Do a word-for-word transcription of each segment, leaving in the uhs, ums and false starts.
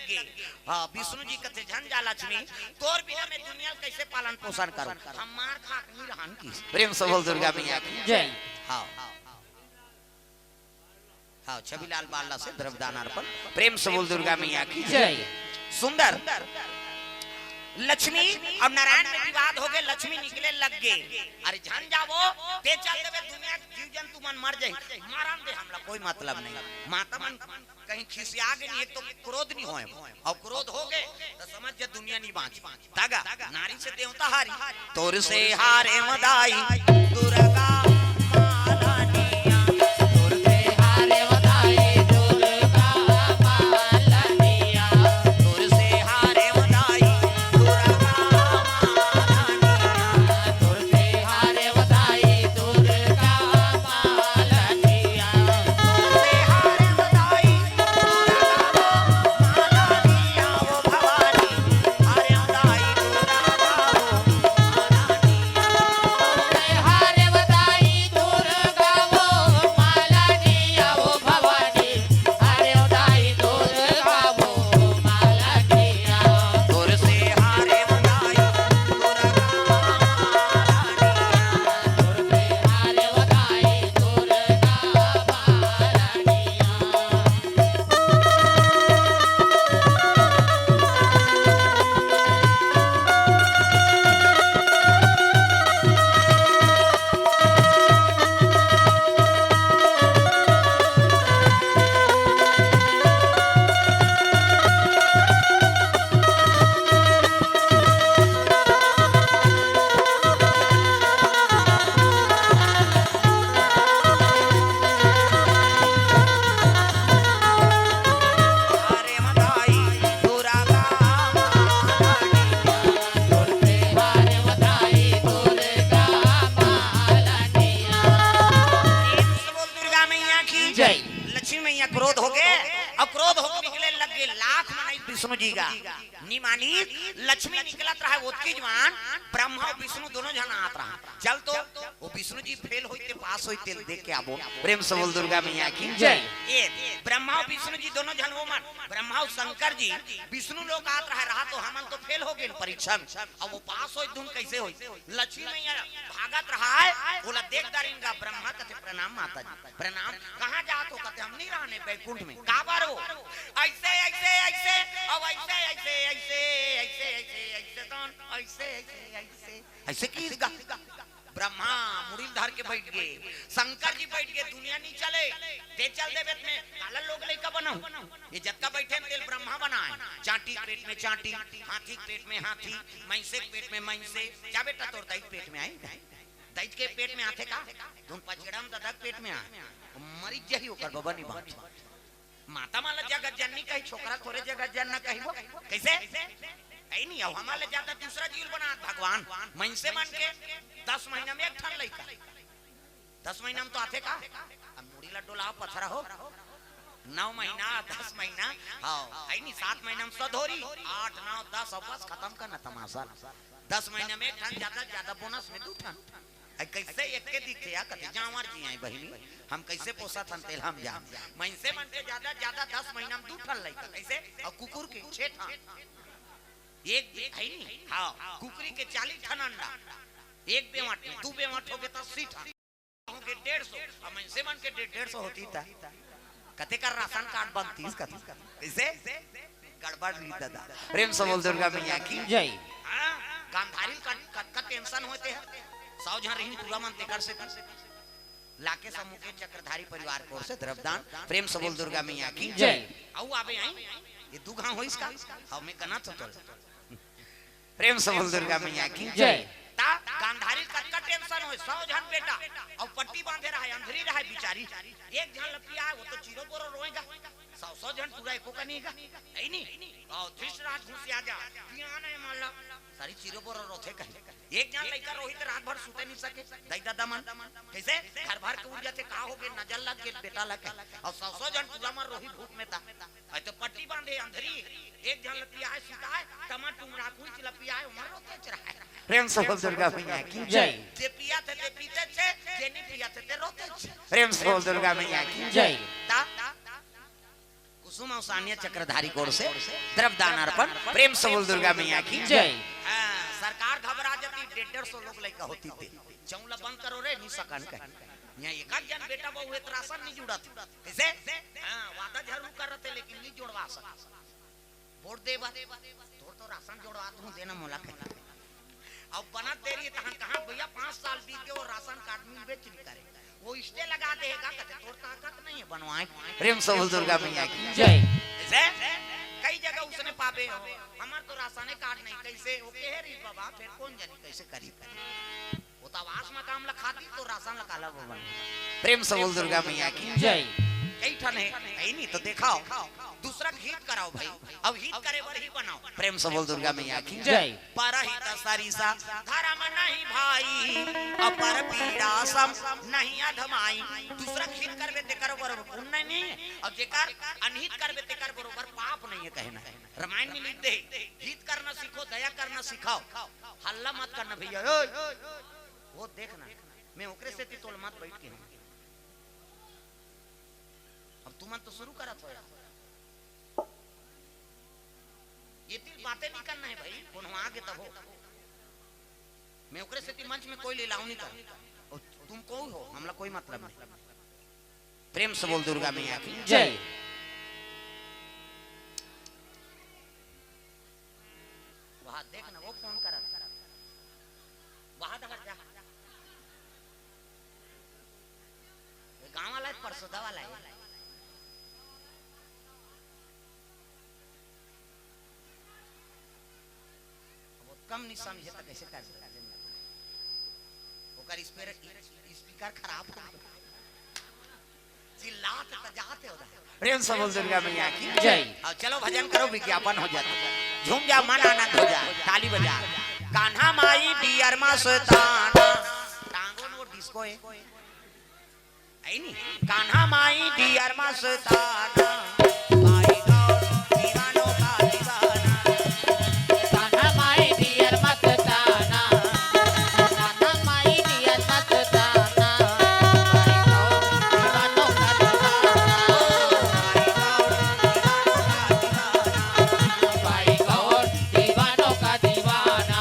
लगे। हाँ, विष्णु जी कथे, "झन जा लक्ष्मी, तोर बिना मैं दुनिया ल कइसे पालन पोषण करूं? हम मार खा के नहीं रहन" किस। प्रेम से बोल दुर्गा मैया की। जय। हाँ। हाँ, छविलाल बालला से द्रव्यदान अर्पण। प्रेम से बोल दुर्गा मैया की जय। सुंदर। लक्ष्मी अउ नारायण में विवाद होगे, लक्ष्मी निकले लग गे। "अरे झन जावो, ते चल देबे, दुनिया के जीव जंतु मन मर जाही, मरन दे, हमला कोई मतलब नहीं।" माता मन कहीं खिसिया गे नहीं, एक तो क्रोध नहीं होय, अउ क्रोध होगे त समझ जा दुनिया नहीं बांच। तागा, नारी से देवता हारी। तोर से हारे मदाई दुर्गा मालनिया। तोर से हारे मदाई दुर्गा मालनिया। तोर से हारे मदाई दुर्गा मालनिया। तोर से हारे मदाई दुर्गा मालनिया। तोर से हारे मदाई दुर्गा मालनिया ओ भवानी। दुर्गा मैया की जय। लक्ष्मी मैया क्रोध होगे, अउ क्रोध होके निकले लग गे, लाख मनाई विष्णु जी का। नी मानी, लक्ष्मी निकलत रहा, ओतकी जुवार ब्रह्मा अउ विष्णु दोनों झन आत रहा। चल तो, ओ विष्णु जी फेल होइते, पास होइते, देख के आबो। प्रेम से बोल दुर्गा मैया की जय। ए, ब्रह्मा अउ विष्णु जी दोनों झन ओ मन, ब्रह्मा अउ शंकर जी, विष्णु लोग आत रहा, रहा तो हमन तो फेल हो गेन परीक्षा में, अब ओ पास होई, धुन कइसे होई? लक्ष्मी मैया भागत रहा है, ओला देख दारिन गा ब्रह्मा कथे, "प्रणाम माता जी, प्रणाम।" "कहाँ जात हो?" कथे, "हम नहीं रहने बैकुंठ में।" "काबर हो?" "ऐसे, ऐसे, ऐसे, अब ऐसे, ऐसे, ऐसे, ऐसे, ऐसे, ऐसे, ऐसे, ऐसे, ऐसे।" ऐसे किस गा? ब्रह्मा मुड़ी ल धर के बैठ गे, शंकर जी बैठ गे, दुनिया नहीं चले, ते चल देबे त में काला लोग लइका बनाहूं। ये जतका बैठे तेल ब्रह्मा बनाए, चांटी के पेट में चांटी, हाथी के पेट में हाथी, मइंसे के पेट में मइंसे। जा बेटा, तोर दाई के पेट में आई, दाई के पेट में आथे का? धुन पचेड़ा में ददा के पेट में आए, मरी जाही ओकर बबा नहीं बांच। माता मन ला जगत जननी कही, छोकरा थोरे जगत जनना कही वो। कइसे? कहीं नहीं, अब हमन ले जादा दूसरा जीव बनात भगवान। मइंसे मन के दस महीना में एक ठन लइका। दस महीना में तो आथे का? अब मुड़ी ला डोलाव पथरा हो। नौ महीना, दस महीना, हाँ, है नहीं, सात महीना में सधोरी, आठ, नौ, दस, अब बस खतम करना तमाशा। दस महीना में एक ठन, जादा, जादा बोनस में दू ठन। अई कइसे एक के दिखे या कथे, "जांवर जी आए बहिनी, हम कइसे पोसत हन तेल हम जान।" मइनसे मन के जादा, जादा दस महीना में दू ठन लइका, कइसे? अउ कुकुर के छे ठन। एक भी है नहीं। हाँ, कुकरी के चालीस ठन अंडा। एक बेवंट में, दू बेवंट होगे त अस्सी ठन। होगे डेढ़ सौ, अउ मइनसे मन के डे-, डेढ़ सौ होती त कते कर राशन कार्ड बनतीस कथे। कइसे? गड़बड़ रही दादा। प्रेम से बोल दुर्गा मैया की। जय। हाँ, गांधारी ल कत-, कतका टेंशन होते हैं। सौ झन रहिन टूरा मन तेकर से लाके समूह के चक्रधारी परिवार कोर से द्रव्यदान। प्रेम से बोल दुर्गा मैया की। जय। अउ आबे आई, ये दू घांव होइस का? हव, मैं कना तो तोल। प्रेम से बोल दुर्गा मैया की। जय। ता गांधारी कतका टेंशन होय, सौ झन बेटा, अउ पट्टी बांधे रहय, अंधरी रहय बिचारी, एक झन ल पियाय, वो तो चिरो बोरो रोएगा, सौ सौ झन टूरा एको का नहीं गा, है नी? अउ धृष्ट राज घुसिया जा, पियान ए मन ल, सारी चिरो बोरो रोथे कहीं, एक झन लइका रोही त रात भर सुते नहीं सके, दाई ददा मन, कइसे? घर भर के उठ जाथे, का होगे, नजर लग गे बेटा ल कहे, अउ सौ सौ झन टूरा मन रोही भूख में ता। अई तो पट्टी बांधे अंधरी, एक झन ल पियाय सुताय, तमा टुंगड़ा कुछ ल पियाय, ओमन रोतेच रहय। प्रेम से बोल दुर्गा मैया की। जय। जे पियाथे ते पीतेच हे, जे नहीं पियाथे ते रोतेच हे। प्रेम से बोल दुर्गा मैया की। जय। ता, कुछ सुमो सानिया चक्रधारी कोर से द्रव्य दान अर्पण। प्रेम से बोल दुर्गा मैया की जय। हाँ, सरकार घबरा जाती, डेढ़ डेढ़ सौ लोग लइका होती थे। चौला बंद करो रे, नहीं सकन कहे। यहाँ एक आध जन बेटा बहू है तो राशन नहीं जुड़ा था। कैसे? हाँ, वादा जरूर कर रहे थे, लेकिन नहीं जोड़वा सका। वोट देबा, तोर तो राशन जोड़वा दूं, देना मोला कहे। अब बनत देरी तहन कहाँ भैया, पाँच साल बीत गए, वो राशन कार्ड मिलबे च नहीं करे। वो स्टे लगा देगा, कहते तोर ताकत नहीं है बनवाए। प्रेम से बोल दुर्गा मैया की जय। जय। कई जगह उसने पाबे हो, हमार तो राशन कार्ड नहीं, कैसे? वो कहे रही बाबा, फिर कौन जानी कैसे करी, करी। वो तो आवास में काम लखाती तो राशन लखाला वो बन। प्रेम से बोल दुर्गा मैया की जय। कई ठन है, कहीं नहीं तो देखाओ, दूसरा के हित कराओ भाई, अब हित करे बर ही बनाओ। प्रेम से बोल दुर्गा मैया की जय। परहित सरिसा धर्म नहीं भाई, अपर पीड़ा सम नहीं अधमाई। दूसरा के हित करबे तेकर बर पुण्य नहीं है, अब जेकर अनहित करबे तेकर बरोबर पाप नहीं है कहना है। रामायण में लिख दे, हित करना सीखो, दया करना सिखाओ, हल्ला मत करना भैया। ओए, वो देखना, मैं ओकरे सेती तोल मत बैठ के हूँ। अब तुमन तो शुरू करत हो यार। ये तीन बातें नहीं करना है भाई, कोनो आगे तब हो। मैं ओकरे सेती मंच में कोई ले लाऊं नहीं कर। और तुम कोई हो, हमला कोई मतलब नहीं। प्रेम से बोल दुर्गा मैया की जय। वहां देख ना, वो फोन करा। वहां तक जा। ये गांव वाला है, परसोदा वाला है। वो कम नहीं समझे तो कैसे कर सकते? ओकर स्पीकर, स्पीकर खराब हो गया। चिल्लात त जाते हो। प्रेम से बोल दुर्गा मैया की जय। अब चलो भजन करो, विज्ञापन हो जाता। झूम जा, मन आनंद हो जा, ताली बजा। कान्हा माई बियर मस्ताना। टांगो नो डिस्को है। आई नी? कान्हा माई बियर मस्ताना। भाई गौर दीवानों का दीवाना। कान्हा माई बियर मस्ताना। कान्हा माई बियर मस्ताना। भाई गौर दीवानों का दीवाना। भाई गौर दीवानों का दीवाना।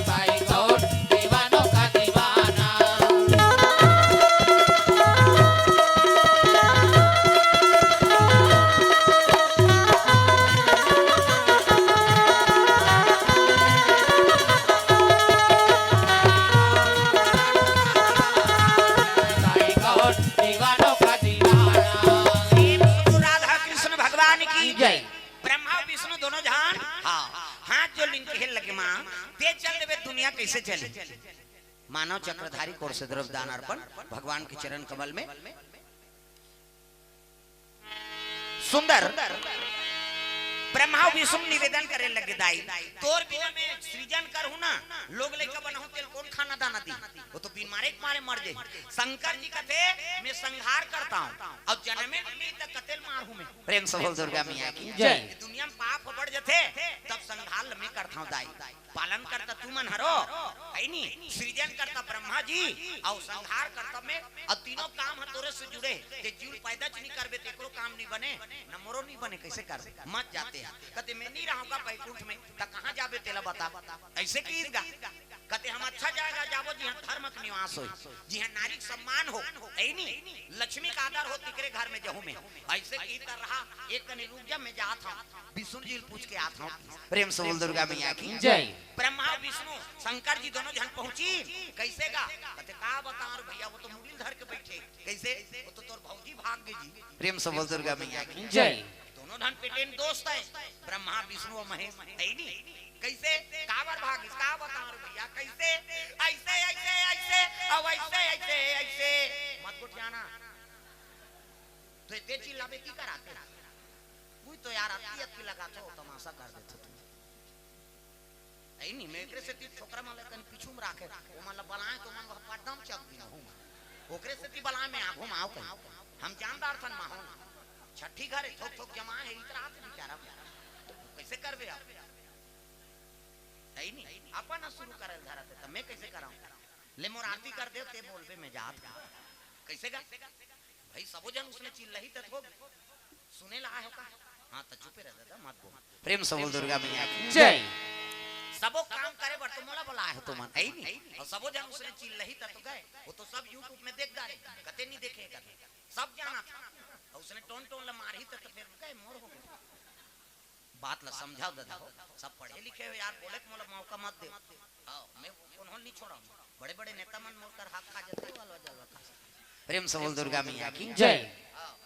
भाई गौर दीवानों का दीवाना। राधा कृष्ण भगवान की जय। ब्रह्मा विष्णु दोनों जहान, हाँ, हाथ जो लिंग के लगे माँ, तेज चल देवे दुनिया कैसे चले? मानव चक्रधारी कोर से द्रव्य दान अर्पण भगवान के चरण कमल में। सुंदर ब्रह्मा विष्णु निवेदन करे लगे, दाई, तोर बिना मैं सृजन करहूं ना, लोग लइका बनाहूं, तेल कौन खाना दाना दी? वो तो बिन मारे के मारे मर जाए। शंकर जी कहते, मैं संहार करता हूँ, अब जन्मे नहीं तो कतेल मारहूं मैं। प्रेम से बोल दुर्गा मैया की जय। दुनिया में पाप बढ़ जाते, तब संहार मैं करता हूँ दाई। पालन करता तू मन हरो, है नी? सृजन करता ब्रह्मा जी, और संहार करता मैं, और तीनों काम ह तोरे से जुड़े। ते जीव पैदा च नहीं करबे, तेकरो काम नहीं बने, न मोरो नहीं बने, कैसे कर? मत जाते हैं। कहते, मैं नहीं रहूंगा बैकुंठ में, त कहाँ जाबे तेला बता। ऐसे कीस गा। कहते, हम अच्छा जगह जाबो, जिहाँ धर्म के निवास हो, जिहाँ नारी के सम्मान हो, है नी? लक्ष्मी का आदर हो, तिकरे घर में जहूँ में। ऐसे की तरह एक कनी रुक जा, मैं जात हूँ, विष्णु जी ल पूछ के आत हूँ। प्रेम से बोल दुर्गा मैया की जय। ब्रह्मा विष्णु शंकर जी दोनों जन पहुंची, कैसे गा? कहते, का बताओ रे भैया, वो तो मुड़ी ल धर के बैठे। कैसे? वो तो तोर भौजी भाग गई जी। प्रेम से बोल दुर्गा मैया की जय। दोनों झन पेटेन दोस्त हे, ब्रह्मा, विष्णु अउ महेश, हे नी? कइसे? काबर भागिस? का बतावंव रे भइया, कइसे? अइसे, अइसे, अइसे, अउ अइसे, अइसे, अइसे। मत गोठियाना। त एते चिल्लाबे की कराते? उही तो यार, अतकी अतकी लगाथो, तमासा कर देथो तुमन। हे नी, मैं एकरे सेती छोकरा मन ला कन पीछू म राखे, ओमन ला बलाय त ओमन वहाँ पद्दा म चघ दिन हूँ। ओकरे सेती बलाय मैं आघू म आव कहीं। हम जानदार थन माहौल। छट्ठी घर हे, थोक थोक जमा हे, इतरात बिचारा। कइसे करबे अब? हे नी, अपन ह सुरू करे ल धरत हे, त मैं कइसे करंव? ले मोर आरती कर दे, ते बोलबे मैं जात हूँ। कइसे गा? भई, सबो झन उसने चिल्लाही त थोक सुने ला आय हो का? हाँ, त चुपे रह दादा, मत बोल। प्रेम से बोल दुर्गा मैया की जय। सबो काम करे बर तो मोला बलाय हो तुमन, हे नी? अउ सबो झन उसने चिल्लाही त तो गय। वो तो सब YouTube में देख डारे, कते नी देखे कते। सब जानथे। अउ उसने टोन टोन ला मारही त, त फेर गय, मोर हो गे। बात ला समझव दादा हो, सब पढ़े लिखे हो यार, बोले के मोला मौका मत देव। हाँ, मैं कोनो ल नी छोड़ंव। बड़े बड़े नेता मन मोर कर हाथ खा जाथे, वाला जलवा खा जाथे। प्रेम से बोल दुर्गा मैया की जय। हाँ।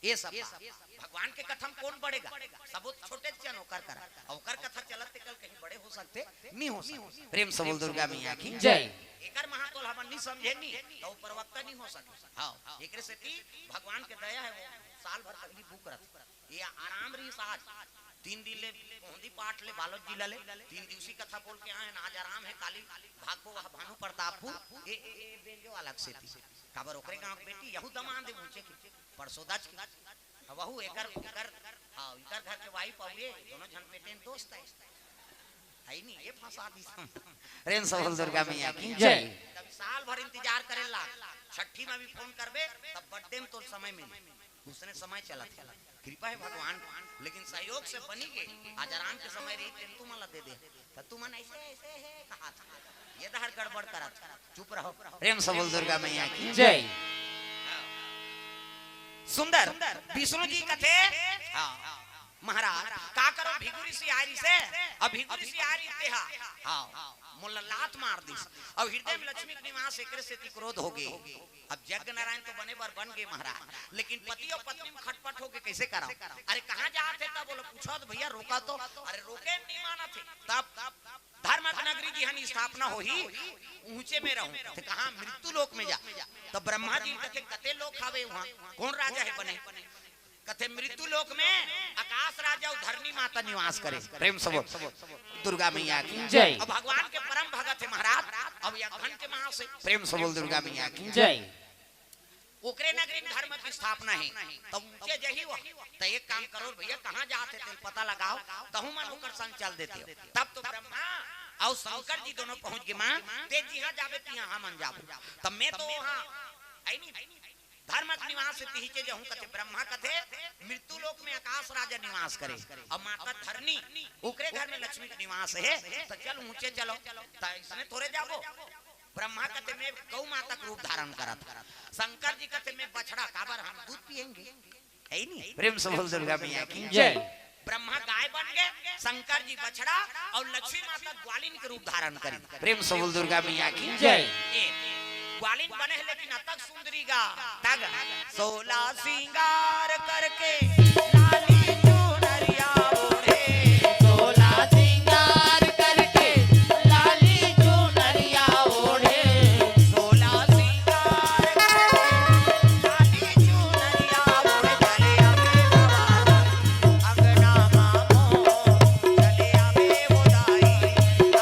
ये सब बात। भगवान के कथा म कोन बड़े गा? सबो छोटे जन ओकर करा। अउ ओकर कथा चलत ते कल कहीं बड़े हो सकथे, नी हो सकथे। प्रेम से बोल दुर्गा मैया की जय। एकर महत्व ल हमन नी समझे नी, त वो प्रवक्ता नी हो सकथे। हाँ, एकरे सेती भगवान के दया हे, वो साल भर पहिली book रथे। ये आराम रहिस आज। तीन दिन ले कोहंदी पाठ ले बालोद जिला ले, तीन दिवसी कथा बोल के आए हन। आज आराम हे, काली भागबो वह भानु प्रतापपुर, ए, ए, ए बेंजो अलग सेती। काबर ओकरे गांव के बेटी, यहू दमांद हे ऊंचे के, परसोदच के। अब वहू एकर, ओकर, हाँ, इकर घर के wife अउ ये, दोनों झन पेटेन दोस्त हे। हे नी, ये फंसा दिस हम। प्रेम से बोल दुर्गा मैया की जय। तब साल भर इंतजार करे ला, छट्ठी में भी फोन करबे, तब birthday में तो समय मिले। उसने समय चलत हे। कृपा हे भगवान, लेकिन सहयोग से बनी गे। आज आराम के समय रही, तेन तुमन ला दे दे, त तुमन अइसे, अइसे हे कहा था, ये डहर गड़बड़ करत। चुप रहो। प्रेम से बोल दुर्गा मैया की जय। सुंदर, विष्णु जी कथे, हाँ, महाराज, का करो, भृगु ऋषि आय रिहिसे, अब भृगु ऋषि आय रिहिसे, हाँ, मोला लात मार दिस। अब हृदय में लक्ष्मी के निवास, एकरे सेती क्रोध हो गे। अब यज्ञ नारायण तो बने बर बन गे महाराज, लेकिन पति अउ पत्नी में खटपट हो गे, कइसे करव? अरे कहाँ जात हे तब बोला, पूछव त भइया रोका तो, अरे रोके नी मानत हे। तब धर्म के नगरी जिहां स्थापना होही, ऊंचे में रहूं। त कहाँ? मृत्यु लोक में जा। त ब्रह्मा जी कथे, कते लोक हावे उहां, कोन राजा हे बने? कथे, मृत्यु लोक में आकाश राजा अउ धरणी माता निवास करे। प्रेम से बोल दुर्गा मैया की जय। अब भगवान के परम भगत हे महाराज, अब यज्ञ के महाशय। प्रेम से बोल दुर्गा मैया की जय। ओकरे नगरी में धर्म के स्थापना हे, त ऊंचे जही वो। त एक काम करो भइया, कहाँ जात हे तेन पता लगाव, तहूं मन ओकर संग चल देते हो। तब तो ब्रह्मा अउ शंकर जी दोनों पहुंच गे, मां, ते जिहां जाबे तिहां हमन जाबो। त मैं तो उहां, हे नी, धर्म के निवास हे, तिहिचे जहूं कथे। ब्रह्मा कथे, मृत्यु लोक में आकाश राजा निवास करे, अउ माता धरणी, ओकरे घर में लक्ष्मी के निवास हे, त चल ऊंचे चलो। त इसने थोरे जाबो। ब्रह्मा कथे, मैं गौ माता के रूप धारण करत। शंकर जी कथे, मैं बछड़ा, काबर हम दूध पियेंगे, हे नी? प्रेम से बोल दुर्गा मैया की जय। ब्रह्मा गाय बन गे, शंकर जी बछड़ा, अउ लक्ष्मी माता ग्वालिन के रूप धारण करिन। प्रेम से बोल दुर्गा मैया की जय। ए, ग्वालिन बने हे, लेकिन अतक सुंदरी गा, तग सोला सिंगार करके लाली चुनरिया ओढ़े। सोला सिंगार करके लाली चुनरिया ओढ़े। सोला सिंगार करके लाली चुनरिया ओढ़े। चले आवे भवानी अंगना मामो, चले आवे वो दाई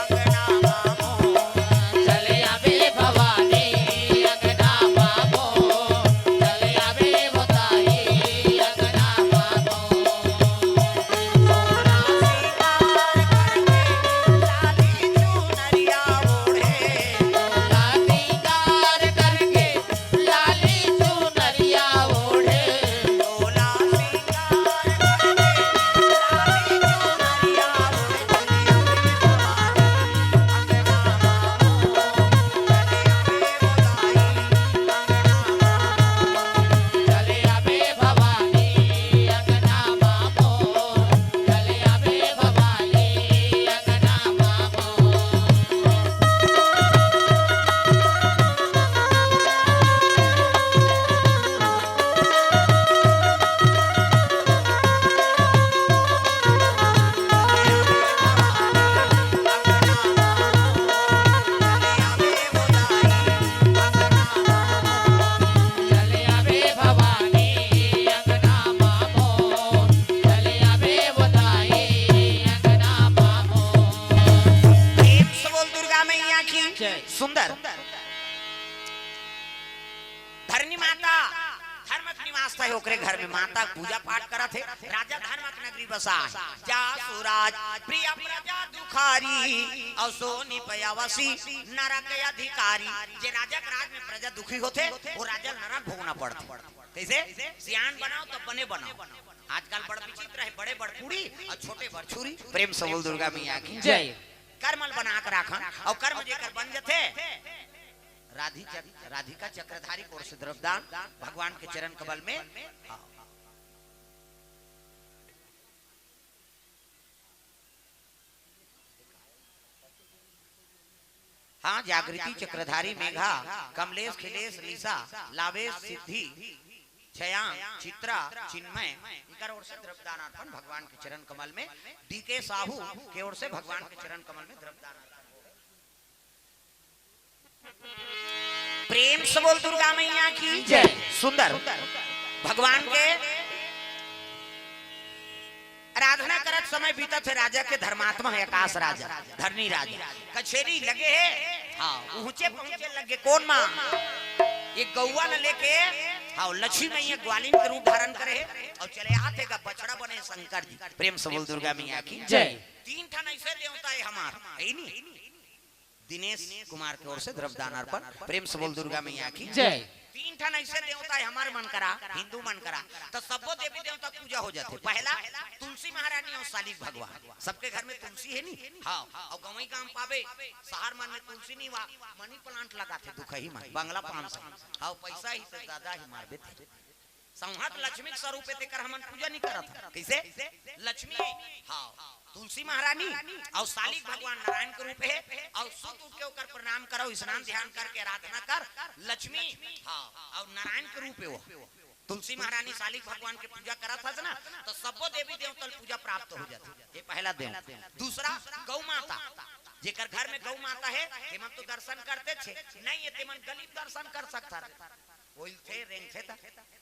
अंगना मामो। चले आवे भवानी अंगना मामो, चले आवे वो दाई अंगना मामो। हे ओकरे घर में माता पूजा पाठ करत हे। राजा धर्म के नगरी बसा हे। जासु राज प्रिय प्रजा दुखारी, अउ सोनी पयावसी नरक अधिकारी। जे राजा के राज में प्रजा दुखी होथे, वो राजा नरक भोगना पड़थे। कैसे? सियान बनाओ तब बने बनाओ। आजकल बड़ विचित्र हे, बड़े बड़ पूड़ी अउ छोटे बड़ छुरी। प्रेम से बोल दुर्गा मैया की जय। कर्म ल बना के राखन, अउ कर्म जेकर बन जथे, राधी चक-, राधिका चक्रधारी के ओर से द्रव्यदान भगवान के चरण कमल में। हाँ। हाँ, जागृति चक्रधारी मेघा, कमलेश खिलेश लिसा, लावेश सिद्धि, छयांग चित्रा चिन्मय, इकर ओर से द्रव्यदान अर्पण भगवान के चरण कमल में। डीके साहू के ओर से भगवान के चरण कमल में द्रव्यदान अर्पण। प्रेम से बोल दुर्गा मैया की जय। सुंदर भगवान के आराधना करत समय बीतत हे। राजा के धर्मात्मा हे आकाश राजा, धरनी राजा, कचेरी लगे हे। हाँ, ऊंचे पहुंचे लगे। कोन माँ? एक गौवा ल लेके, हाँ, लक्ष्मी मैया ग्वालिन के रूप धारण करे हे अउ चले आत हे गा बछड़ा बने शंकर जी। प्रेम से बोल दुर्गा मैया की जय। तीन ठन ऐसे देवता हे हमार, हे नी? दिनेश कुमार के ओर से द्रव्यदान अर्पण। प्रेम से बोल दुर्गा मैया की जय। तीन ठन ऐसे देवता हे हमर मन करा, हिंदू मन करा, त सब्बो देवी देवता के पूजा हो जाथे। पहला तुलसी महारानी अउ सालिक भगवान, सबके घर में तुलसी हे नी? हाँ। अउ गंवई गांव पाबे, शहर मन में तुलसी नी वा, मनी प्लांट लगाथे दुखही मन, बंगला पान सौ। हाँ, पैसा ही तो ज्यादा ही मारबे ते। संहत लक्ष्मी के स्वरूप हे, तेकर हमन पूजा नहीं करत हन। कैसे? लक्ष्मी, हाँ, तुलसी महारानी अउ सालिक भगवान नारायण के रूप हे, अउ सुत उठ के ओकर प्रणाम करो, स्नान ध्यान करके आराधना कर। लक्ष्मी, हाँ, अउ नारायण के रूप हे वो। तुलसी महारानी सालिक भगवान के पूजा करत हस ना, तो सब्बो देवी देवता ल पूजा प्राप्त हो जाथे। ये पहला देव। दूसरा, गौ माता, जेकर घर में गौ माता हे, तेमन तो दर्शन करते छे, नहीं हे, तेमन गली दर्शन कर सकता। ओइलथे, रेंगथे त,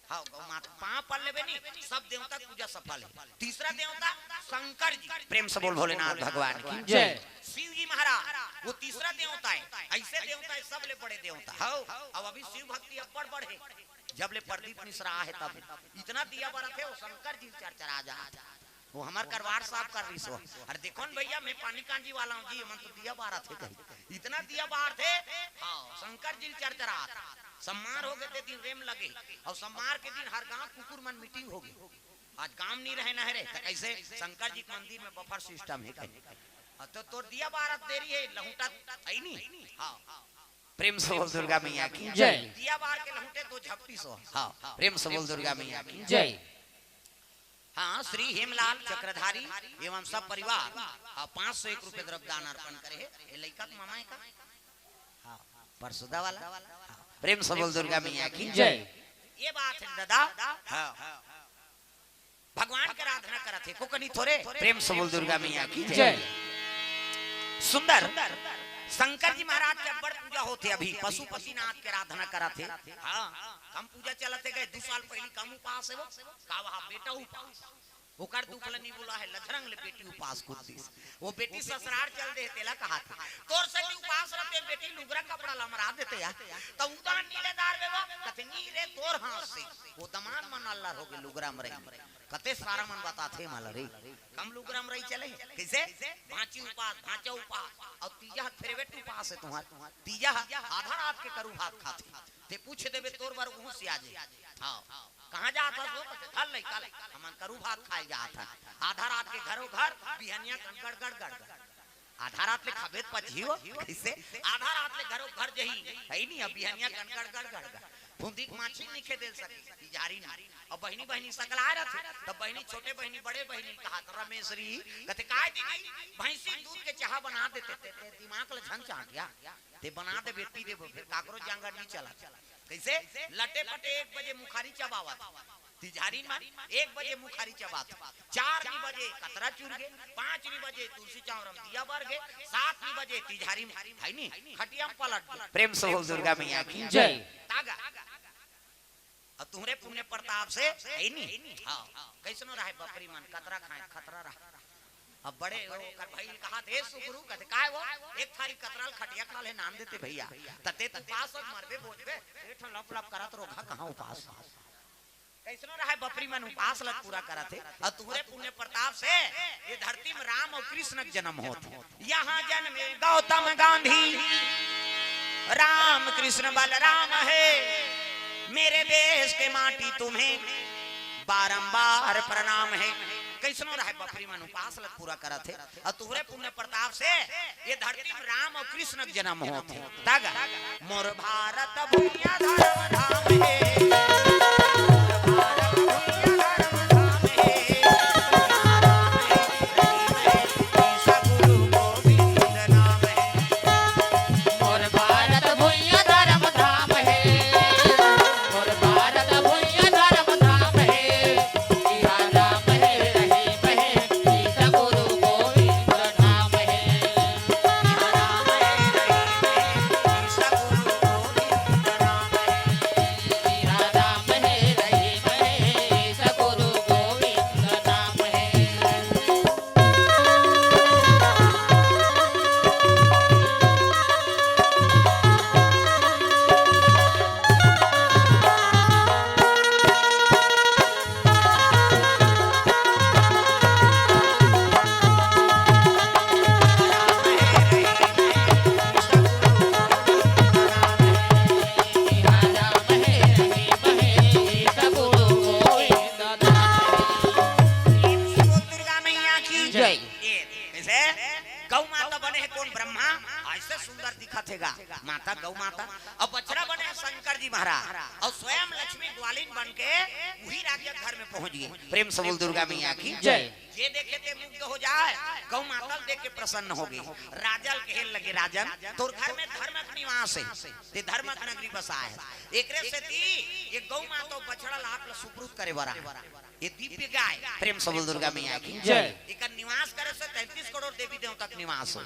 हाँ, गौ माता पाँव पड़ लेबे नी, सब देवता के पूजा सफल हे। तीसरा देवता शंकर जी, प्रेम से बोल भोलेनाथ भगवान की जय। शिव जी महाराज, वो तीसरा देवता हे, ऐसे देवता हे, सबले बड़े देवता। हाँ, अब अभी शिव भक्ति अब्बड़ बढ़े, जब ले प्रदीप मिश्रा आहे तब इतना दिया बरत हे, वो शंकर जी चरचरा जात हे। वो हमर करवार साफ कर रहिस हो। अरे देखो न भैया, मैं पानी कांजी वाला हूँ जी, हमन तो दिया बारत हे कही। इतना दिया बारथे, हाँ, शंकर जी चरचरात। सम्मार हो गे ते दिन रेम लगे, अउ सम्मार के दिन हर गांव कुकुर मन मीटिंग हो गे। आज काम नहीं रहे ना रे, त कैसे? शंकर जी के मंदिर में बफर सिस्टम हे कही। हाँ, तो तोर दिया बारत देरी हे, लहुटा, हे नी? हाँ। प्रेम से बोल दुर्गा मैया की जय। दिया बार के लहुटे तो झपटी सो। हाँ, प्रेम से बोल दुर्गा मैया की जय। हाँ, श्री हेमलाल चक्रधारी एवं सब परिवार, हाँ, पाँच सौ एक रुपये द्रव्यदान अर्पण करे हे। ये लइका के मामा हे का? हाँ, परसुदा वाला। हाँ, प्रेम से बोल दुर्गा मैया की जय। ये बात हे दादा। हाँ, भगवान के आराधना करत हे, को कनी थोरे। प्रेम से बोल दुर्गा मैया की जय। जय। सुंदर शंकर जी महाराज के अब्बड़ पूजा होथे, अभी पशुपतिनाथ के आराधना करत हे। हाँ, कम पूजा चलत हे, गए दू साल पहली कम उपास हे वो। का वहा बेटा उपास? ओकर दुख ल नी बोला हे, लझरंग ले बेटी उपास कुद्दीस। वो बेटी ससुरार चल दे, तेला कहाथे, तोर संगी उपास रहते, बेटी लुगरा कपड़ा ल मरा देते यार। त उदान नी ले दार बे वो, कथे नी रे, तोर हाथ से। वो दमान मन अल्लर हो गे लुगरा मरई। कते सारा मन बताथे मला रे। कम लुगरा मरई चले हे। कैसे? भांची उपास, भांचा उपास, अउ तीजा ह फेरवेट उपास हे तुम्हार। तीजा ह आधा रात के करू भात खाथे। ते पूछ देबे तोर बर उहू सिया जे। हाँ। कहाँ जात हस वो? कथे, "धर लइका ल, हमन करू भात खाए जात हन।" आधा रात के घरो घर, बिहनिया कन गड़ गड़ गड़ गड़। आधा रात ले खाबे त पचही वो, कैसे? आधा रात ले घरो घर जही, हे नी, अब बिहनिया कन गड़ गड़ गड़ गड़। फुंदी के माछी नी खेदे सके, तिजहारी नी। अब बहिनी बहिनी सकलाए रथे, तब बहिनी छोटे बहिनी बड़े बहिनी कहात, "रमेश री," कथे, "काय दीदी, भैंसी दूध के चाहा बना देते, ते, ते दिमाग ल झन चाटिया।" ते बना देबे, पी देबो, फिर काकरो जांगर नी चलत। कैसे? लटे पटे एक बजे मुखारी चबावत। तिजहारी मन एक बजे मुखारी चबात। चार नी बजे कतरा चुर गे, पाँच नी बजे तुलसी चौरा म दिया बर गे, सात नी बजे तिजहारी म, हे नी, खटिया म पलट गे। प्रेम से बोल दुर्गा मैया की जय। तागा। अब तुहरे पुण्य प्रताप से, हे नी? हाँ। कैसनो रहे बकरी मन, कतरा खाए, खतरा रहे। अब बड़े ओकर भाई ल कहाथे, "सुगरू," कथे, "काय वो?" "एक थारी कतरा ल खटिया खा ले नाम देते भैया।" तते त उपास अउ मरबे बोझबे, पेट लप लप करत रोगहा कहाँ उपास। कइसनो रहय बपरी मन उपास ल पूरा करत हे, अउ तुहरे पुण्य प्रताप से ये धरती में राम अउ कृष्ण के जन्म होत हे। यहाँ जन्मे गौतम गांधी, राम कृष्ण बलराम हे, मेरे देश के माटी तुम्हें बारंबार प्रणाम हे। कइसनो रहय बपरी मन उपास ल पूरा करत हे, अउ तुहरे पुण्य प्रताप से ये धरती में राम अउ कृष्ण के जन्म होत हे। तग मोर भारत भुइयां धर्म धाम हे, मोर भारत भुइयां धर्म धाम हे, राम हे रहीम हे, ईसा गुरु गोविंद नाम हे। मोर भारत भुइयां धर्म धाम हे, मोर भारत भुइयां धर्म धाम हे। इहाँ राम हे, रहीम हे, ईसा गुरु गोविंद नाम हे। इहाँ राम हे, रहीम हे, ईसा गुरु गोविंद नाम हे। इहाँ राम हे, रहीम हे, ईसा गुरु गोविंद नाम हे। दुर्गा मैया की जय। ए, कइसे? गौ माता बने हे कोन? ब्रह्मा। अइसे सुंदर दिखत हे गा। माता, गौ माता। अउ बछड़ा बने हे शंकर जी महाराज। अउ स्वयं लक्ष्मी ग्वालिन बन के उही राजा के घर में पहुंच गे। प्रेम से बोल दुर्गा मैया की जय। जे देखे ते मुग्ध हो जाय, गौ माता ल देख के प्रसन्न होगे। राजा ल कहे लगे, राजन, तोर घर में धर्म के निवास हे, ते धर्म के नगरी बसाय हस। एकरे सेती ये गौ माता अउ बछड़ा ल आप ल सुपुर्द करे बर आय। ये दिव्य गाय, प्रेम से बोल दुर्गा मैया की जय। एकर निवास करे से तैंतीस करोड़ देवी देवता के निवास हो।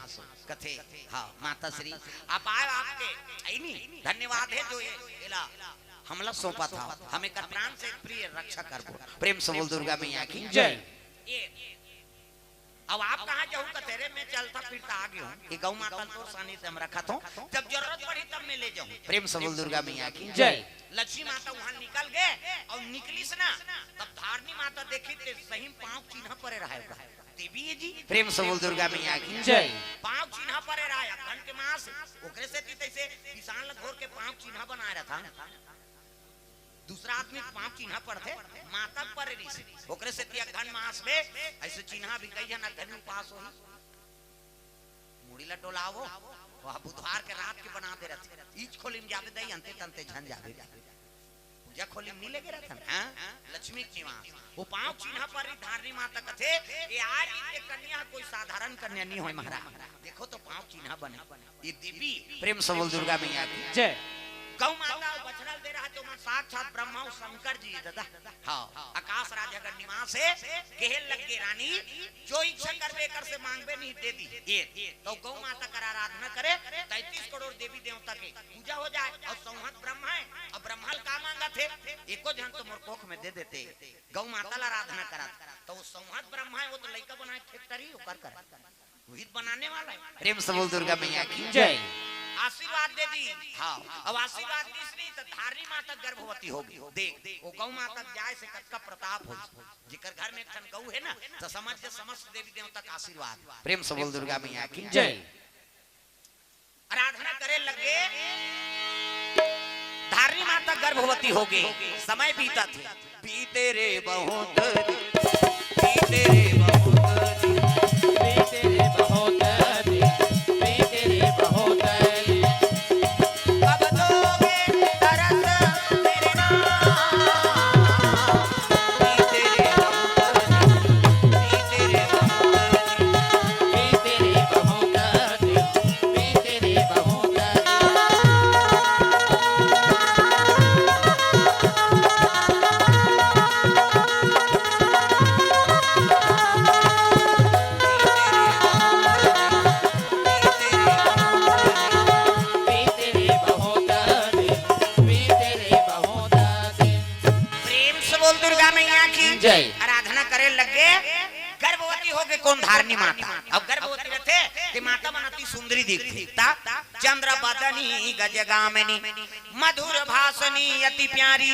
कथे, हाँ, माता श्री, आप आए, आपके, आई नी, धन्यवाद हे जो ये, एला हमला सौंपत हव, हम एकर प्राण से प्रिय रक्षा करबो। प्रेम से बोल दुर्गा मैया की जय। ये, अब आप कहाँ जाहू? कथे रे, मैं चलता फिरता आ गे हूँ, ये गौ माता ल तोर सानिध्य हम रखत हूँ, जब जरूरत पड़ही तब मैं ले जाहूँ। प्रेम से बोल दुर्गा मैया की जय। लक्ष्मी माता उहाँ निकल गे अउ निकलिस ना, तब धारनी माता देखिस ते सही म पाँव चिन्हा परे रहय ओकर। देवी हे जी। प्रेम से बोल दुर्गा मैया की जय। पाँव चिन्हा परे रहय, अगहन के मास, ओकरे सेती तइसे पिसान ल घोर के पाँव चिन्हा बनाय रहिथे। दूसरा आदमी के पाँव चिन्हा पड़थे, माता के परे रहिसे, ओकरे सेती अगहन मास में अइसे चिन्हा भी कई झन अगहन उपास होही। मुड़ी ला डोलावो, वह बुधवार के रात के बना दे रहिथे। ईच खोली में जाबे दई, अंते तंते झन जाबे। पूजा खोली में नी लेगे रहिथन, हाँ? लक्ष्मी के निवास। वो पाँव चिन्हा परे रही, धारनी माता कथे, ये आज के कन्या कोई साधारण कन्या नी होय महाराज। देखो तो पाँव चिन्हा बने। ये देवी, प्रेम से बोल दुर्गा मैया की जय। गौ माता अउ बछड़ा ल दे रहय ते ओमन साक्षात ब्रह्मा अउ शंकर जी हे दादा। हाँ, आकाश राज अगर निवास हे, कहे लगे रानी, जो इच्छा करबे, एकर से मांगबे नी, दे दिही। ये, तो गौ माता कर आराधना करे, तैंतीस करोड़ देवी देवता के पूजा हो जाय, अउ संवत ब्रह्मा हे, अउ ब्रह्मा ल का मांगत हे, एको झन तो मोर कोख में दे देते, गौ माता ल आराधना करत, तो वो संवत ब्रह्मा हे, वो तो लइका बनाय के factory ओकर कर। वही तो बनाने वाला हे। प्रेम से बोल दुर्गा मैया की जय। आशीर्वाद दे दिस। हाँ, अब आशीर्वाद दिस नी त धारनी माता गर्भवती होगे। देख, वो गौ माता के जाय से कतका प्रताप होइस। जेकर घर में एक ठन गौ हे ना, त समझ जा समस्त देवी देवता के आशीर्वाद। प्रेम से बोल दुर्गा मैया की जय। आराधना करे लगे, धारनी माता गर्भवती होगे, समय बीतत हे। बीते रे बहुत दिन, बीते रे बहुत दिन, बीते रे बहुत दिन, बीते रे बहुत दिन। कब दोगे दरस मेरे नाम? बीते रे बहुत दिन, बीते रे बहुत दिन, बीते रे बहुत दिन। प्रेम से बोल दुर्गा मैया की जय। आराधना करे लगे, गर्भवती होगे कोन? धारनी माता। अब गर्भवती रहिथे, ते माता मन अति सुंदरी दिखथे। ता चंद्र बदनी गजगामिनी, मधुर भाषणी अति प्यारी।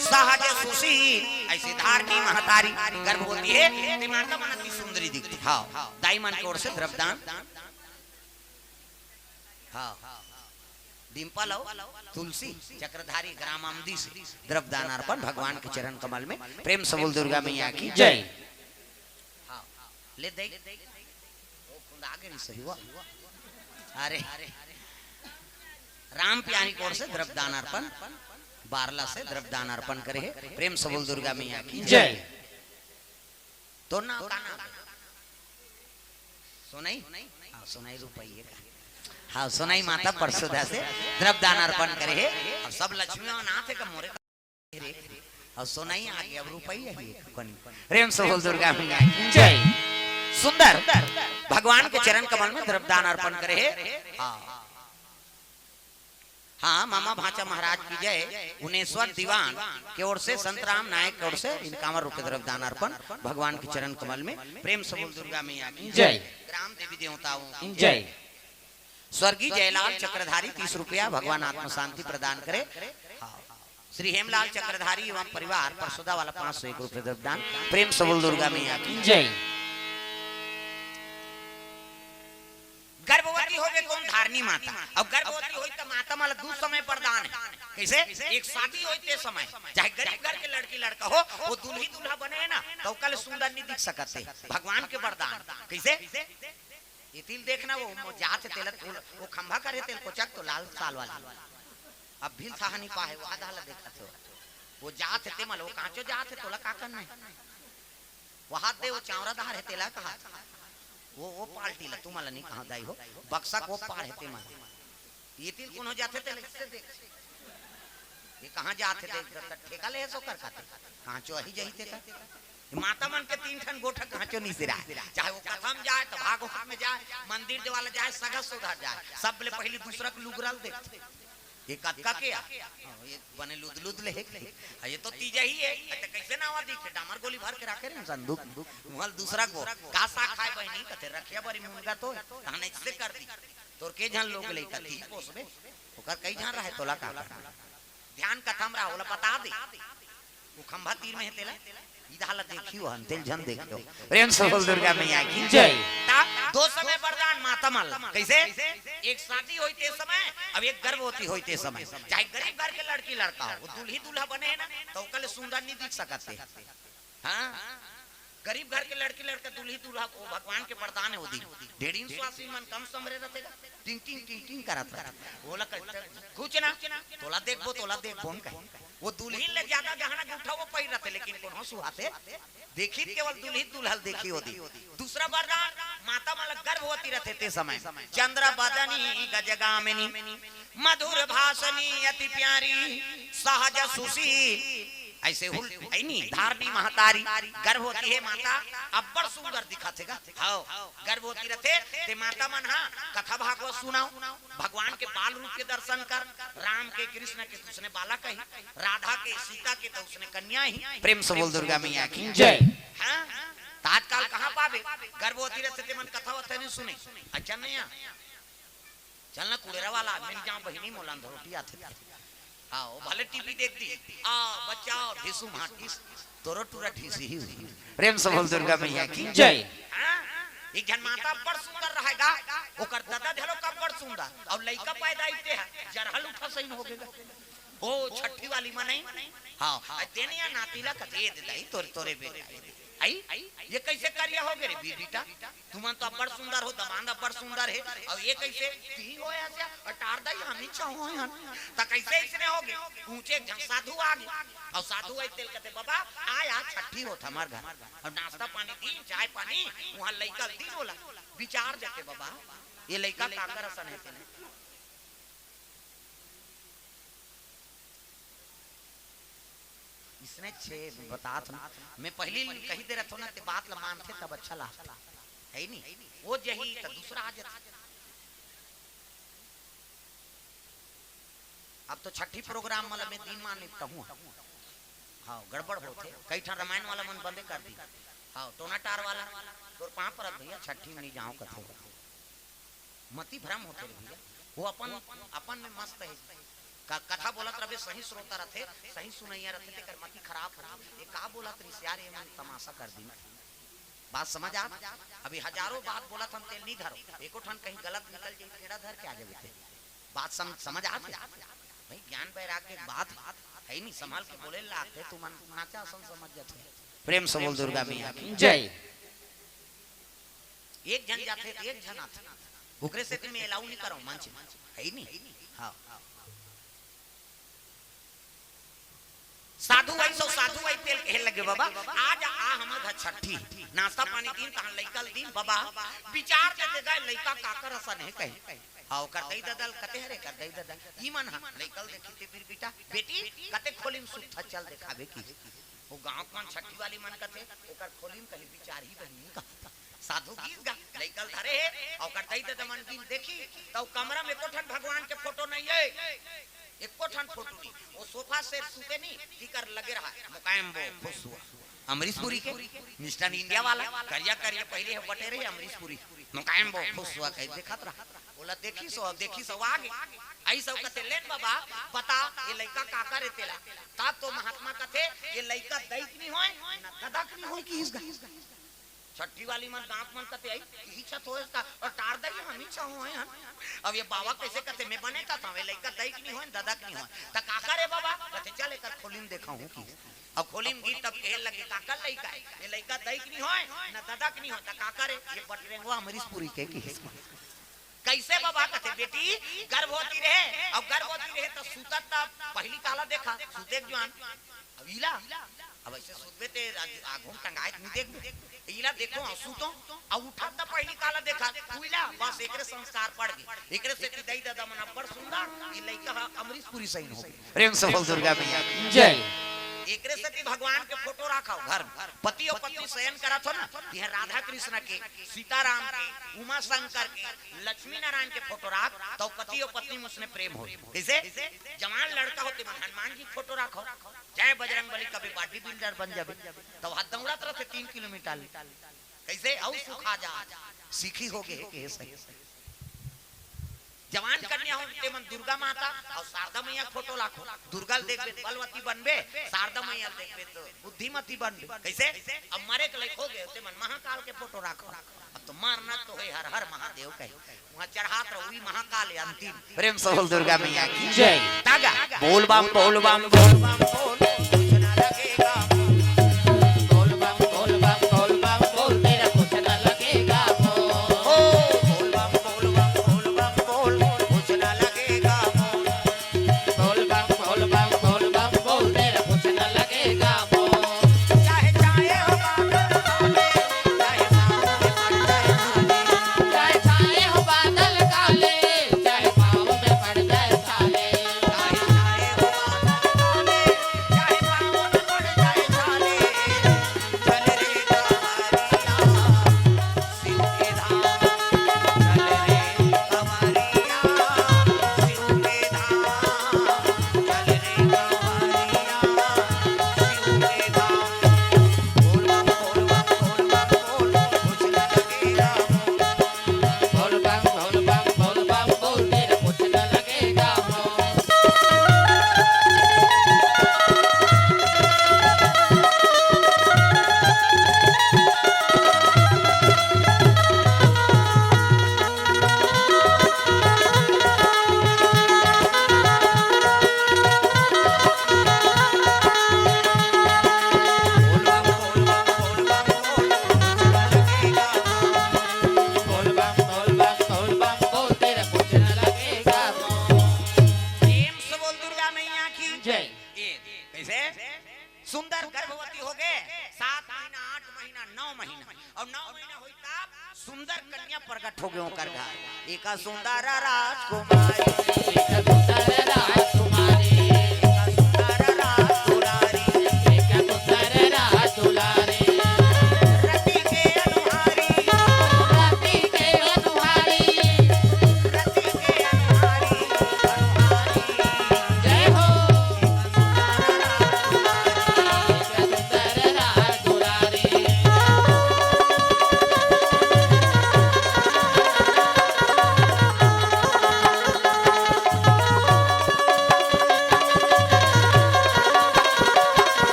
सहज सुशील, ऐसे धारनी महतारी गर्भवती हे, ते माता मन अति सुंदरी दिखथे। हाँ, दाई मन के ओर से द्रव्यदान। हाँ, डिंपल अउ तुलसी चक्रधारी ग्राम अमदी से द्रव्यदान अर्पण भगवान के चरण कमल में। प्रेम से बोल दुर्गा मैया की जय। हाँ, ले दे। ओ, खुंदा के नहीं सही हुआ। अरे, राम प्यारी के ओर से द्रव्यदान अर्पण, बारला से द्रव्यदान अर्पण करे हे। प्रेम से बोल दुर्गा मैया की जय। तो ना का नाम? सोनाई? हाँ, सोनाई रुपये का। हाँ, सोनाई माता परसोदा से द्रव्यदान अर्पण करे हे। अब सब लक्ष्मी नाथ हे का मोरे का? अउ सोनाई आगे, अब रुपये ही हे कनी। प्रेम से बोल दुर्गा मैया की जय। सुंदर भगवान के चरण कमल में द्रव्यदान अर्पण करे हे। हाँ, हाँ, मामा भांचा महाराज की जय। उनेश्वर दीवान के ओर से, संतराम नायक के ओर से इनकावन रुपये द्रव्यदान अर्पण भगवान के चरण कमल में। प्रेम से बोल दुर्गा मैया की जय। ग्राम देवी देवताओं की जय। स्वर्गीय जयलाल चक्रधारी तीस रुपया, भगवान आत्म शांति प्रदान करे। हाँ। श्री हेमलाल चक्रधारी एवं परिवार परसोदा वाला पाँच सौ एक रुपये द्रव्यदान। प्रेम से बोल दुर्गा मैया की जय। गर्भवती होबे कोन धारनी माता, अउ गर्भवती होई त माता मन ला दू समय वरदान हे। कइसे? एक शादी होई ते समय, चाहे गरीब घर के लड़की लड़का हो, वो दुल्ही दूल्हा बने हे ना, त ओकर ले सुंदर नहीं दिख सकत हे। भगवान के वरदान। कइसे? ये तिल देखना, वो, वो जात हे तेला, वो, वो खंभा करे तेल कोचक तो लाल साल वाली। अब भी साहनी पाहे, वो आधा ला देखत हो। वो जात हे ते मन ला, वो कांचो जात हे, तोला का करना हे? वो हाथ दे, वो चावरा दार हे, तेला कहा। वो, वो पार्टी ला, तुम ला नहीं कहा दाई हो। बक्सा को पार हे ते मन ला। ये तिल कोनो जात हे, तेला इससे देख। ये कहाँ जात हे, देख, देख, ठेका ले हे सो कर खाते। कांचो अही जही ते का। माता मन के तीन ठन गोठा कांचो नहीं सिराय। चाहे वो कथा म जाय, त भागवत में जाय, मंदिर देवाला जाय, सगा सुधा जाय, सब ले पहिली दूसरा के लुगरा ल देखथे। ये कतका के आ? हाँ, ये बने लुद लुद ले हे। हाँ, ये तो तीजा ही हे। अच्छा, कइसे नावा दिखे? डामर गोली भर के राखे रहे संदूक। मुहल दूसरा को का साग खाय बहिनी? कथे रखिया बरी मुनगा तो, तहने इससे कर दी। तोर के झन लोग ले का ती पोसबे? ओकर कई झन रहे, तोला का करना? ध्यान कथा म रहा, ओला बता दे। वो खंभा तीर में हे तेला, इधा ला देखियो हन, तेल झन देखियो। प्रेम से बोल दुर्गा मैया की जय। ता दो समय वरदान माता मन ला। कइसे? एक शादी होई ते समय, अब एक गर्भवती होई ते समय। चाहे गरीब घर के लड़की लड़का हो, वो दुल्ही दूल्हा बने हे ना, त ओकर ले सुंदर नहीं दिख सकत हे। हाँ? गरीब घर के लड़की लड़का दुल्ही दूल्हा, वो भगवान के वरदान हे, वो दिन ढेड़िन स्वासी मन कम समरे रथे गा। टिंग टिंग टिंग टिंग करत रथे। ओला कहते, "कुछ ना, तोला देखबो, तोला देखबो," हम कहे। वो दुल्हिन ले ज्यादा गहना गुठा वो पहिर रथे, लेकिन कोनो सुहाते देखी केवल दुल्ही दूल्हा ल देखी होती। दूसरा वरदान, माता मन ल गर्भवती रथे ते समय, चंद्र बदनी गजगामिनी, मधुर भाषणी अति प्यारी, सहज सुशील, ऐसे हुल, ऐनी धारनी महतारी, गर्भवती हे माता, अब्बड़ सुंदर दिखत हे गा। हव, गर्भवती रथे ते माता मन हा कथा भागवत सुनाओ, भगवान के बाल रूप के दर्शन कर, राम के, कृष्ण के, उसने बालक कही, राधा के, सीता के, त उसने कन्या ही। प्रेम से बोल दुर्गा मैया की जय। हाँ? त आजकल कहाँ पाबे? गर्भवती रथे ते मन कथा वथा नहीं सुने। अच्छा नहीं आ? चल ना कुड़ेरा वाला, मिल जाओ बहिनी, मोला अंधरोटी आथे। हाँ, वो भले टीवी देख दी। आ, बचाओ, ढिसू मार, ढिस, तोरो टूरा ढिसी ही हुई। प्रेम से बोल दुर्गा मैया की जय। हाँ? एक झन माता अब्बड़ सुंदर रहेगा, ओकर दादा घलो अब्बड़ सुंदर, अउ लइका पैदा इते हे, जरहल उठा सही हो गेगा। ओ छठी वाली मनई, हाँ, आ देनिया नाती ला कथे, "ए दे दाई, तोरे, तोरे बेटा, ए दे।" आई, ये कैसे करिया हो गे रे बी-, बेटा? तुमन तो अब्बड़ सुंदर हो, दमांद अब्बड़ सुंदर हे, अउ ये कैसे ती हो ऐसे? अटार दाई, हम ही चाहो हन। त कैसे इसने हो गे? ऊंचे एक झन साधु आ गे, अउ साधु आई तेल कथे, "बाबा, आ, आ छठी होत हमर घर, अउ नाश्ता पानी दी, चाय पानी, वहाँ लइका दी बोला।" विचार देते बाबा, ये लइका काकर असन हे तेने? इसने छे बतात ना, मैं पहली कही दे रहता ना, ते बात ला मानथे तब अच्छा लागथे, है नी? वो जही त दूसरा आ जाथे। अब तो छठी प्रोग्राम वाला मैं दिन मान निपटहूँ। हाँ, गड़बड़ होथे, कई ठन रामायण वाला मन बंदे कर दी। हाँ, टोना टार वाला, तोर पाँव परत भैया, छठी में नहीं जाओ कथे। मति भ्रम होथे रे भैया, वो अपन, अपन में मस्त हे। क-, कथा बोलत रहिबे, सही श्रोता रथे, सही सुनइया रथे, तेकर मति खराब हो। ये का बोलत रहिस यार, ये मन तमाशा कर दिन। बात समझ आत? अभी हजारों बात बोलत हन, तेला नी धरो। एको ठन कहीं गलत निकल जाही, टेढ़ा धर के आ जाबे ते। बात सम-, समझ आत हे? भाई, ज्ञान वैराग्य के बात हे नी, संभाल के बोले लागथे, तुमन नाचा असन समझ जाथे। प्रेम से बोल दुर्गा मैया की जय। एक झन जाथे, एक झन आथे। ओकरे सेती मैं allow नी करंव मंच में, हे नी? हाँ। साधु आइस, साधु आइस तेला कहे लगे, "बाबा, आज आ हमर घर छट्ठी, नाश्ता पानी दीन, तहां लइका ल दीन, बाबा, विचार दे दे गा, लइका काकर असन हे," कहे। हाँ, ओकर दई ददा ल कथे, "हरे, कर दई ददा, ई मन हा लइका ल देखी ते फिर बेटा, बेटी, कते खोली में सुत्था, चल देखाबे," किहिस। वो गांव के मन छट्ठी वाली मन कथे, "ओकर खोली में कहीं विचार ही बनी का?" साधु गीस गा, लइका ल धरे हे, अउ ओकर दई ददा मन गीन देखिस, त ओ कमरा में एको ठन भगवान के फोटो नइ हे, एको ठन फोटो नहीं। वो सोफा सेट सुते नहीं, तिकर लगे रहा, मुकायम बो, खुश हुआ। अमरीश पुरी के, मिस्टर इंडिया वाला, करिया करिया पहले हे बटे रहे अमरीश पुरी, मुकायम बो, खुश हुआ, कहे देखत रहा। ओला देखिस, देखिस, आगे। अइस कथे, "लेन बाबा, बता, ये लइका काकर ए तेला?" तब तो महात्मा कथे, "ये लइका दई के नहीं होय, न ददा के नहीं होय," किहिस गा। छट्ठी वाली मन, गांव मन कथे, "आई, इही छत होय का, अउ टार दई, हम ही छहो हैं, हम।" अब ये बाबा कइसे कथे, "मैं बने का था, ये लइका दई के नहीं होय, ददा के नहीं होय। त काकर ए बाबा?" कथे, "चल, एकर खोली में देखाहूं," किहिस। अब खोली में गीस तब कहे लगे, "काकर लइका हे? ये लइका दई के नहीं होय, न ददा के नहीं होय, त काकर ए?" "ये बटरेंगवा अमरीश पुरी के," किहिस। "कइसे बाबा?" कथे, "बेटी, गर्भवती रहे, अउ गर्भवती रहे त सुतत त पहिली काला देखा, सुते के जुआन। अब इला, अब अइसे सुतबे ते आघू म टंगाय त नहीं देखबे। इला देखो, अउ सुतो, अउ उठत त पहिली काला देखा, तू इला, बस एकरे संस्कार पड़ गे। एकरे सेती दई ददा मन अब्बड़ सुंदर, ये लइका ह अमरीश पुरी सही हो गे।" प्रेम से बोल दुर्गा मैया की जय। एकरे सेती भगवान के फोटो राखव घर में। पति अउ पत्नी शयन करत हो ना, तिहां राधा कृष्ण के, सीताराम के, उमा शंकर के, लक्ष्मी नारायण के फोटो राख, त पति अउ पत्नी में उसने प्रेम होय। कइसे? जवान लड़का हो ते मन हनुमान जी के फोटो राखव, जय बजरंग बली, कभी body builder बन जाबे, त ओ दौड़त रथे तीन किलोमीटर ले। कइसे? अउ सुखा जा, सीखी हो गे हे, कहे सही। जवान कन्या हो ते मन दुर्गा माता अउ शारदा मैया के फोटो राखव। दुर्गा ल देखबे त बलवती बनबे, शारदा मैया ल देखबे त बुद्धिमती बनबे। कइसे? अब मरे के लायक हो गे हो ते मन महाकाल के फोटो राखव। अब तो मरना तो हे, हर हर महादेव कहे। वहां चढ़ात रहो, वही महाकाल हे अंतिम। प्रेम से बोल दुर्गा मैया की जय। तागा। बोल बम, बोल बम, बोल बम, बोल, कुछ ना लगेगा। बोल बम, बोल बम, बोल बम, बोल, तेरा कुछ ना लगेगा। ओ, बोल बम, बोल बम, बोल बम, बोल, कुछ ना लगेगा। बोल बम, बोल बम, बोल बम, बोल, तेरा कुछ ना लगेगा। बोल। चाहे, चाहे हो बादल काले, चाहे पाँव में पड़ जाए छाले। चाहे, चाहे हो बादल काले, चाहे पाँव में पड़ जाए छाले। चाहे, चाहे हो बादल काले, चाहे पाँव में पड़ जाए छाले। चल रे कांवरिया, शिव के धाम। चल रे कांवरिया, शिव के धाम। चल रे कांवरिया, शिव के धाम। बोल बम, बोल बम, बोल बम, बोल, कुछ न लगेगा। बोल बम, बोल बम, बोल बम, बोल, तेरा कुछ न लगेगा। प्रेम से बोल दुर्गा मैया की जय। ए, कइसे? सुंदर गर्भवती हो गे, सात महीना, आठ महीना, नौ महीना, अउ नौ महीना होइस तब सुंदर कन्या प्रगट हो गे ओकर घर। एक सुंदर राजकुमारी, एक सुंदर राजकुमारी, एक सुंदर राजदुलारी, एक सुंदर राजदुलारी। रति के अनुहारी, रति के अनुहारी, रति के अनुहारी, अनुहारी। जय हो।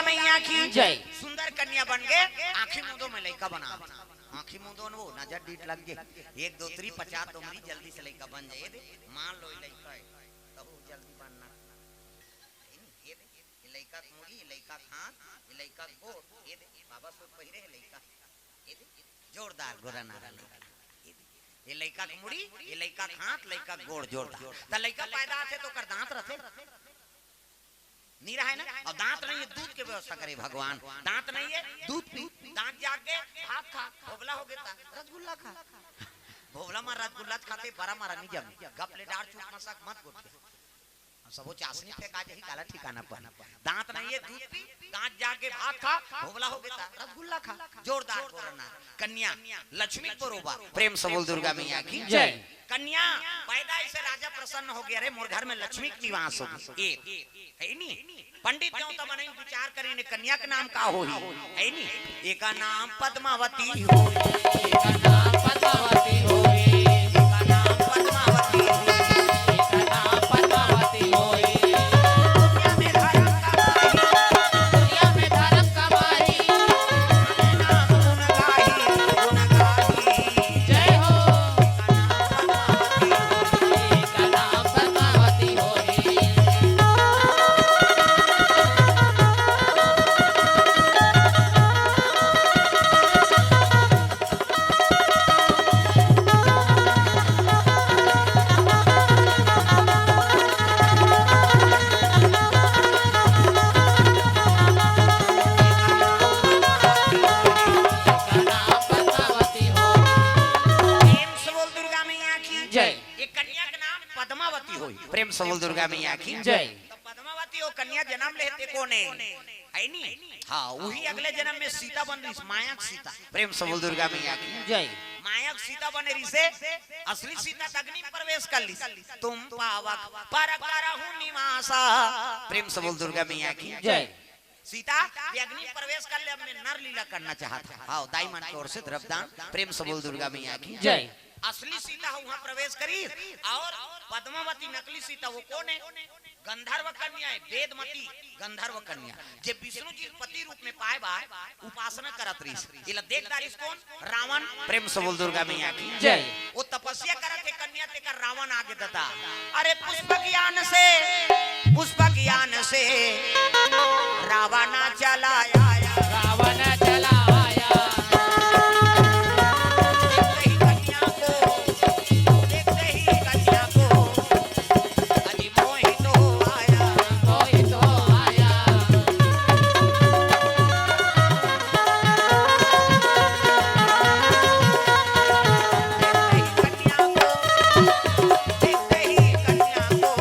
मैया की जय। सुंदर कन्या बन गे, आँखी मूंदो में लइका बना। आँखी मूंदो न वो, नजर डीठ लग गे। एक दो तीन पचास तो मरी, जल्दी से लइका बन जाए दे। मान लो ये लइका है, तो वो जल्दी बनना। ये दे, ये लइका के मुड़ी, ये लइका के हाथ, ये लइका के गोड़, ये दे, बाबा सूट पहिरे हे लइका। ये दे, जोरदार गोरा नारा लइका। ये दे, ये लइका के मुड़ी, ये लइका के हाथ, लइका के गोड़ जोरदार। त लइका पैदा होथे तो ओकर दांत रथे? नहीं रहे ना। अब दांत नहीं है, दूध के व्यवस्था करे भगवान। दांत नहीं है, दूध पी। दांत जाग गे, भात खा। भोबला हो गे त रसगुल्ला खा। भोबला मा रसगुल्ला खाथे, बरा मारा नहीं जमे। गप ले डार चुप मसक मत गोठिया। सबो चासनी फेंका जाही, काला ठिकाना पर। दांत नहीं है, दूध पी। दांत जाग गे, भात खा। भोबला हो गे त रसगुल्ला खा। जोरदार गोरा नारा। कन्या लक्ष्मी बरोबर। प्रेम से बोल दुर्गा मैया की जय। कन्या पैदा से राजा प्रसन्न हो गे, अरे मोर घर में लक्ष्मी के निवास हो गे। ए, हे नी? पंडित देवता मन विचार करिन, कन्या के नाम का होही? हे नी? एका नाम पद्मावती होही। एका नाम पद्मावती होही। एका नाम पद्मावती होही। एका नाम पद्मावती होही। दुनिया में धर्म कमाही। दुनिया में धर्म कमाही। नाम गुण गाही, गुण गाही। जय हो। एका नाम पद्मावती होही। प्रेम से बोल दुर्गा मैया की जय। ये कन्या के नाम पद्मावती होही। प्रेम से बोल दुर्गा मैया की जय। त पद्मावती ओ कन्या जनम लेहे ते कोन ए? हे नी? हाँ, उही अगले जनम में सीता बन रहिस, माया के सीता। प्रेम से बोल दुर्गा मैया की जय। माया के सीता बने रहिसे, असली सीता त अग्नि में प्रवेश कर लिस। तुम पावक पर करहु निवासा। प्रेम से बोल दुर्गा मैया की जय। सीता, ये अग्नि प्रवेश कर ले, अब मैं नर लीला करना चाहत हूँ। हाँ, दाई मन के ओर से द्रव्यदान, प्रेम से बोल दुर्गा मैया की जय। असली सीता ह उहाँ प्रवेश करिस, अउ पद्मावती नकली सीता वो कोन ए? गंधर्व कन्या ए, वेदमती गंधर्व कन्या, जे विष्णु जी पति रूप में पाए बर उपासना करत रहिस। एला देख डारिस कोन? रावण। प्रेम से बोल दुर्गा मैया की जय। वो तपस्या करत हे कन्या, तेकर रावण आगे ददा। अरे पुष्पक यान से, पुष्पक यान से रावण चला आया। रावण चला आया। देखते ही कन्या को, देखते ही कन्या को अति मोहित हो आया। मोहित हो आया। देखते ही कन्या को, देखते ही कन्या को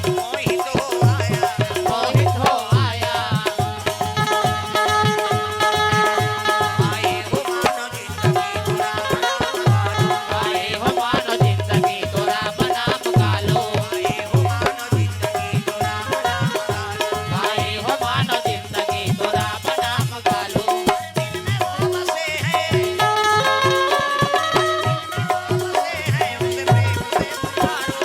मोहित हो आया। मोहित हो आया। आए हो मानो जिंदगी तो राम नाम का लो। आए हो मानो जिंदगी तो राम नाम का लो। आए हो मानो जिंदगी तो राम नाम का लो। आए हो मानो जिंदगी तो राम नाम का लो। दिल में वो बसे हैं, दिल में वो बसे हैं, उसे प्रेम से पुकारो।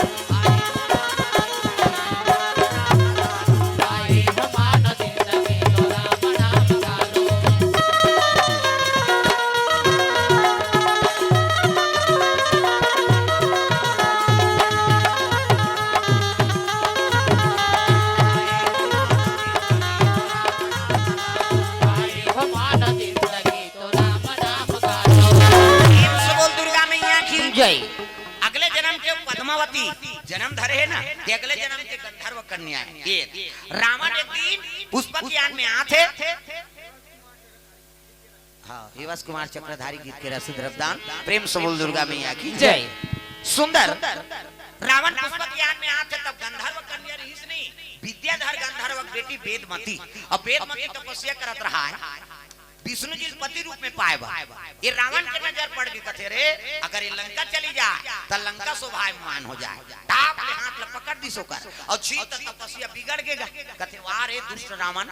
आए हो मानो जिंदगी तो राम नाम का लो। प्रेम से बोल दुर्गा मैया की जय। अगले जन्म के पद्मावती, जन्म धरे हे ना, ते अगले जन्म के गंधर्व कन्या हे। ये रावण एक दिन पुष्पक यान में आथे, हाँ, विवश कुमार चक्रधारी गीत के रस द्रव्यदान, प्रेम से बोल दुर्गा मैया की जय। सुंदर रावण पुष्पक यान में आथे, तब गंधर्व कन्या रहिस नहीं, विद्याधर गंधर्व के बेटी वेदमती। अब वेदमती तपस्या करत रहा है विष्णु जी के पति रूप में पाए बर। ये रावण के नजर पड़ गई, कथे, "रे, अगर ये लंका चली जाए, त लंका शोभायमान हो जाए।" टाप ले हाथ ला पकड़ दिस ओकर, अउ छीन त तपस्या बिगड़ गे गा। कथे, "वाह रे दुष्ट रावण,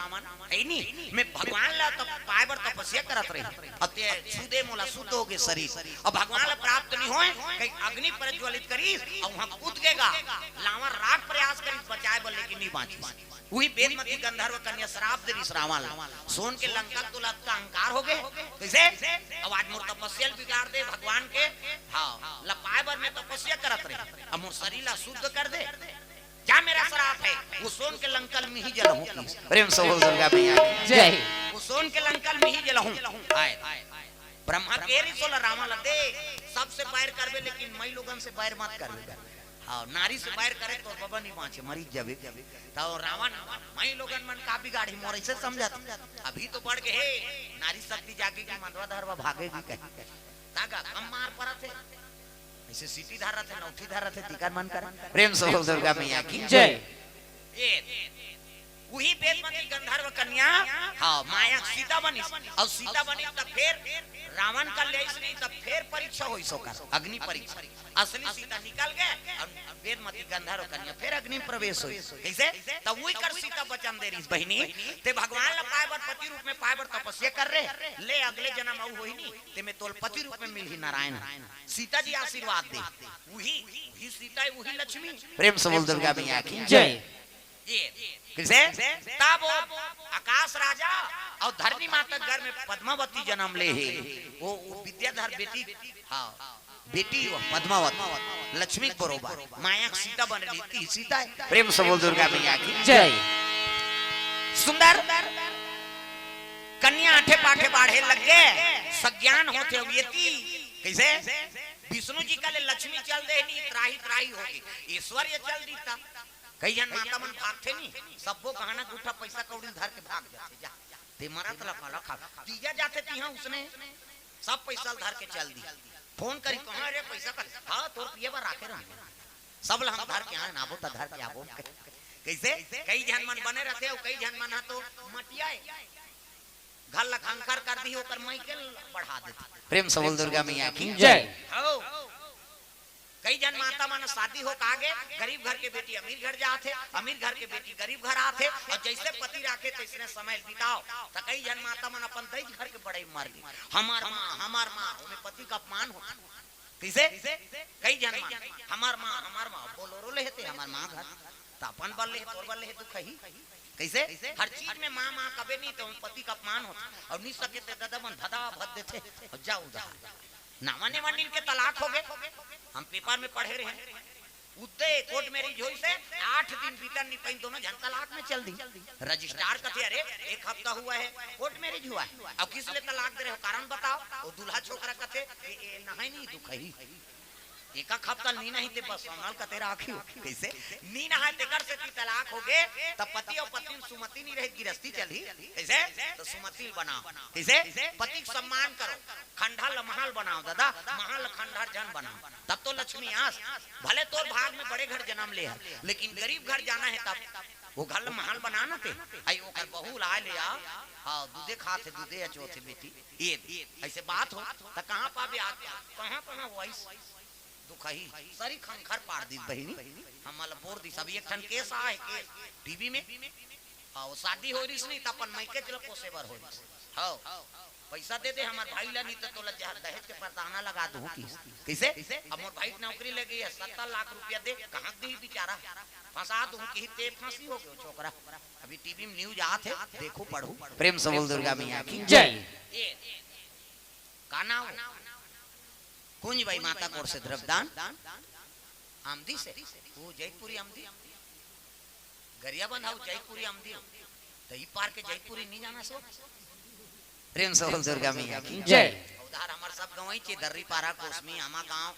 हे नी, मैं भगवान ला तप-, पाए बर तपस्या करत रही, अउ ते छू दे मोला, शुद्ध हो गे शरीर, अउ भगवान ला प्राप्त नहीं होए, कहीं अग्नि प्रज्वलित करिस, अउ वहां कूद गे गा, लावर राख प्रयास करिस बचाए बर, लेकिन नहीं बांचिस।" उही वेदमती गंधर्व कन्या श्राप दे रिहिस रावण ला। सोन के लंका ल तोला अतका अहंकार हो गे। कइसे? अब आज मोर तपस्या ल बिगाड़ दे भगवान के। हाँ, ल पाए बर मैं तपस्या करत रहे, अब मोर शरीर ला शुद्ध कर दे। जा, मेरा श्राप है, वो सोन के लंका ल मिही जलहूँ की। प्रेम से बोल दुर्गा मैया की। जय। वो सोन के लंका ल मिही जलहूँ। आए। ब्रह्मा के रिहिस ओला रावण ला दे, सबसे बैर करबे, लेकिन मई लोगन से बैर मत करबे। हाँ, नारी से बैर करे त बबा नहीं बाँचे, मरी जाबे। त रावण, मई लोगन मन का बिगाड़ी, मोर अइसे समझत। अभी तो बढ़ गे हे, नारी शक्ति जागेगी, मंदवा धरवा भागेगी कहीं। तागा कम मार परत हे। अइसे सीटी धरत हे, नौठी धरत हे, तिकर मन कर। प्रेम से बोल दुर्गा मैया की। जय। ये, उही वेदमती गंधर्व कन्या, हाँ, माया सीता बनिस, अउ सीता बनिस त फेर रावण का लेइस नहीं, त फेर परीक्षा होइस ओकर, अग्नि परीक्षा। असली सीता निकल गे, अउ वेदमती गंधर्व कन्या फेर अग्नि में प्रवेश होइस। कइसे? त उही कर सीता वचन दे रिहिस, बहिनी, ते भगवान ला पाए बर, पति रूप में पाए बर तपस्या कर रे, ले अगले जनम अउ होही नहीं, ते में तोल पति रूप में मिलही नारायण। सीता जी आशीर्वाद दे, उही, उही सीता, उही लक्ष्मी। प्रेम से बोल दुर्गा मैया की। जय। ये, कइसे? तब वो आकाश राजा अउ धरनी माता घर में पद्मावती जनम ले हे। वो, वो विद्याधर बेटी, हाँ, बेटी वो पद्मावती, लक्ष्मी के बरोबर, माया के सीता बन रही थी, सीता है। प्रेम से बोल दुर्गा मैया की। जय। सुंदर कन्या आठे पाठे बाढ़े लग गे, सज्ञान होथे अउ ये ती, कइसे? विष्णु जी का ले लक्ष्मी चल दे नहीं, त्राही त्राही होगे, ऐश्वर्य चल दीता। कई झन माता मन भागथे नहीं, सब्बो गहना गुठा पैसा कौड़ी धर के भाग जाथे। जा, ते मरत ला काला खा, तीजा जाथे तिहा उसने सब पैसा ल धर के चल दी। फोन करी, कहाँ रे पैसा कर? हाँ, तोर पिए बर राखे रहन, सब ल हम धर के आए, आबो त धर के आबो। कइसे? कई झन मन बने रहथे अउ कई झन मन ह तो मटियाए, घर ला खंखर कर दी, ओकर मई के बढ़ा देथे। प्रेम से बोल दुर्गा मैया की। जय। हौ। कई झन माता मन शादी हो के आगे, गरीब घर के बेटी अमीर घर जाथे, अमीर घर के बेटी गरीब घर आथे, अउ जइसे पति राखे तइसने समय बिताओ। त कई झन माता मन अपन दई घर के बड़ई मर गे, हमर माँ, हमर माँ, ओमे पति का अपमान होथे। कइसे? कई झन मन, हमर माँ, हमर माँ, बोलोरो ले हे ते हमर माँ घर, त अपन बर ले हे, तोर बर ले हे, दुखही। कइसे? हर चीज में माँ, माँ कबे नहीं, त पति का अपमान होथे। अउ नहीं सके ते ददा मन भदा भद देथे, अउ जा उधार। नावा नेवा नीन के तलाक हो गे। हम पेपर में पढ़े रहे, उद्दे कोर्ट मैरिज होइस हे, आठ दिन बीतन नहीं पाइन, दोनों झन तलाक में चल दी। रजिस्ट्रार कथे, "अरे, एक हफ्ता हुआ है, कोर्ट मैरिज हुआ है, अब किस लिए तलाक दे रहे हो, कारण बताओ।" वो दूल्हा छोकरा कथे, "ए, ए, नहाय नहीं दुखही, एक हफ्ता नी नहाय ते बस, हमल कथे राखी हो।" कइसे? नी नहाय तेकर सेती तलाक हो गे, त पति अउ पत्नी में सुमति नहीं रहे, गिरस्ती चलही। कइसे? त सुमति बनाओ। कइसे? पति के सम्मान करो। खंडहर ल महल बनाओ दादा, महल ल खंडहर झन बनाओ, तब तो लक्ष्मी आस। भले तोर भाग में बड़े घर जनम ले हस, लेकिन गरीब घर जाना हे तब वो घर ल महल बना ना ते। आई ओकर बहू ला ले आ, हाँ, दूधे खाथे, दूधे अचोथे बेटी, ये दे। अइसे बात हो, त कहाँ पाबे आज? कहाँ, कहाँ होइस? दुखही, सरी खंखर पार दिस बहिनी, हमला बोर दिस। अभी एक ठन केस आए, केस टीवी में, हाँ, वो शादी हो रिहिस नहीं, त अपन मइके च ल पोसे बर हो रिहिस। हाँ, पैसा दे दे हमर भाई ला, नहीं त तोला जहर दहेज के परदाना लगा दूँ किहिस। कइसे? अब मोर भाई के नौकरी लगे हे, सत्तर लाख रुपया दे, कहाँ दिही बिचारा? फंसा दूँ किहिस, ते फांसी हो गे वो छोकरा। अभी टीवी में न्यूज आत हे, देखो, पढ़ो। प्रेम से बोल दुर्गा मैया की जय। ये, का नाम हो? कुंज बाई माता कोर से द्रव्यदान। आमदी से? वो जैतपुरी आमदी? गरियाबंद हव जैतपुरी आमदी हो। त ई पार के जैतपुरी नहीं जाना सो? प्रेम से बोल दुर्गा मैया की जय। उधार हमर सब गंवई चे, दर्री पारा, कोसमी, आमा गांव,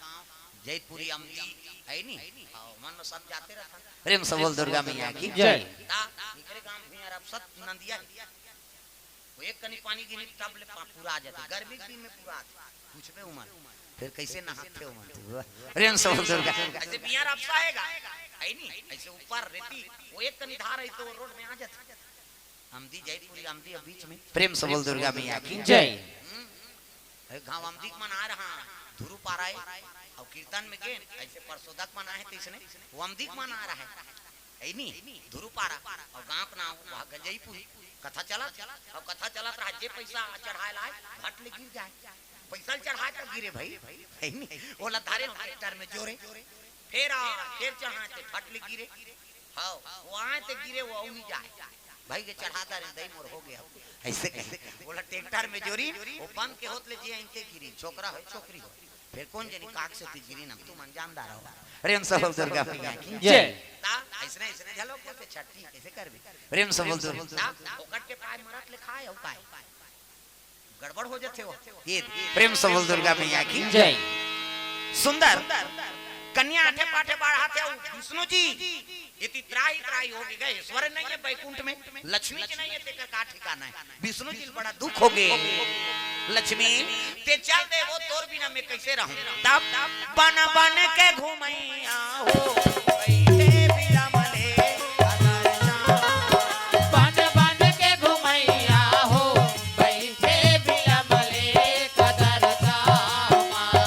जैतपुरी आमदी, है नी? हाँ, मन में सब जाते रहता। प्रेम से बोल दुर्गा मैया की जय। ता, निकरे गांव भुइयां रपसत नंदिया। वो एक कनी पानी गिरी तब ले पा-, पूरा आ जाथे, गर्मी के दिन में पूरा आथे। पूछबे उमन, फिर कइसे नहाथे उमन? तू प्रेम से बोल दुर्गा। अइसे बिहार आपसा आएगा, है नी? अइसे ऊपर रेती, वो एक कनी धार है तो रोड में आ जाथे। अमदी जैतपुरी, अमदी अब बीच में। प्रेम से बोल दुर्गा मैया की जय। हम्म। अरे गाँव अमदी के मन आ रहा, धुरू पारा है, अउ कीर्तन में गेन, अइसे परसोदक मन आए तइसने, वो अमदी के मन आ रहा है। है नी? धुरूपारा। अउ गाँव के नाम वहाँ गंजईपुर। कथा चलत, अउ कथा चलत रहा, जे पैसा चढ़ाए ला आए, भट ले गिर जाए। पैसा ल चढ़ाए त गिरे भाई, है नी? ओला धरे ट्रैक्टर में जोरे, फेर आ, फेर चढ़ाए ते भट ले गिरे। हाँ, वो आए ते गिरे, वो अउ नहीं जाए। भाई के चढ़ा दारेन, दई मोर हो गया। ऐसे कहे। बोला ट्रैक्टर में जोरी, वो पंप के होत ले जे आइन ते गिरी, छोकरा होय, छोकरी होय। फिर कोन जनी काक से ती गिरी ना, तू मन जानदार हो। प्रेम से बोल दुर्गा मैया की जय। ता, ऐसने, ऐसने झलक के छट्टी कैसे करबे? प्रेम से बोल दुर्गा। ता, ओकट के पाय मरत ले खाए, अउ काय? गड़बड़ हो जाथे वो। ये प्रेम से बोल दुर्गा मैया की जय। सुंदर कन्या आठे पाठे बाढ़ाथे, अउ विष्णु जी एती त्राहि त्राहि हो गे, ईश्वर नहीं है बैकुंठ में, लक्ष्मी जी नहीं है, तेकर का ठिकाना है। विष्णु जी ल बड़ा दुख हो गे। लक्ष्मी, ते चल दे, वो तोर बिना मैं कैसे रहूं? तब बन बन के घुमैया हो, बैठे बिलमले कदर छाँव। बन बन के घुमैया हो, बैठे बिलमले कदर छाँव।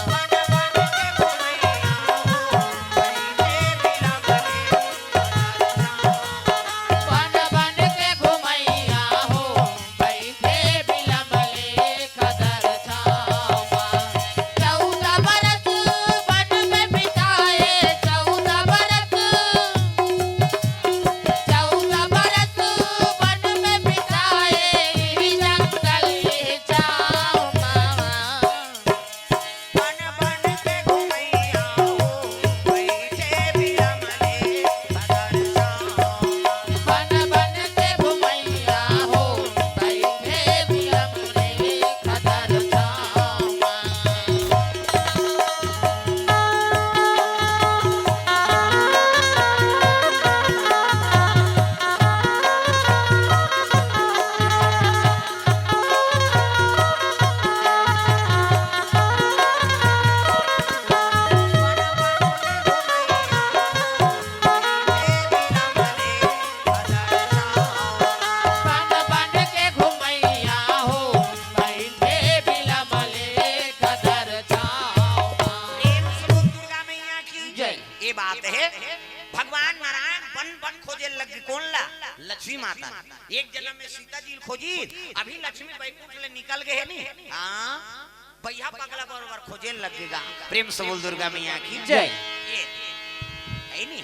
बन बन के घुमैया हो, बैठे बिलमले कदर छाँव। बन बन के घुमैया हो, बैठे बिलमले कदर छाँव। चौदह बरस वन में बिताए, चौदह बरस, चौदह बरस वन में बिताए, इही जंगल इही छाँव। बन बन के घुमैया हो, बैठे बिलमले कदर छाँव। बन बन के घुमैया हो, बैठे बिलमले कदर छाँव। बन बन के घुमैया हो, बैठे बिलमले कदर छाँव। प्रेम से बोल दुर्गा मैया की जय। ये बात है, भगवान नारायण बन बन खोजे लग गे। कोन ला? लक्ष्मी माता। एक जन्म में सीता जी ल खोजी, अभी लक्ष्मी बैकुंठ ले निकल गे हे नी। हाँ, बइहा पगला बरोबर खोजे लग गे गा। प्रेम से बोल दुर्गा मैया की जय। ये है नी।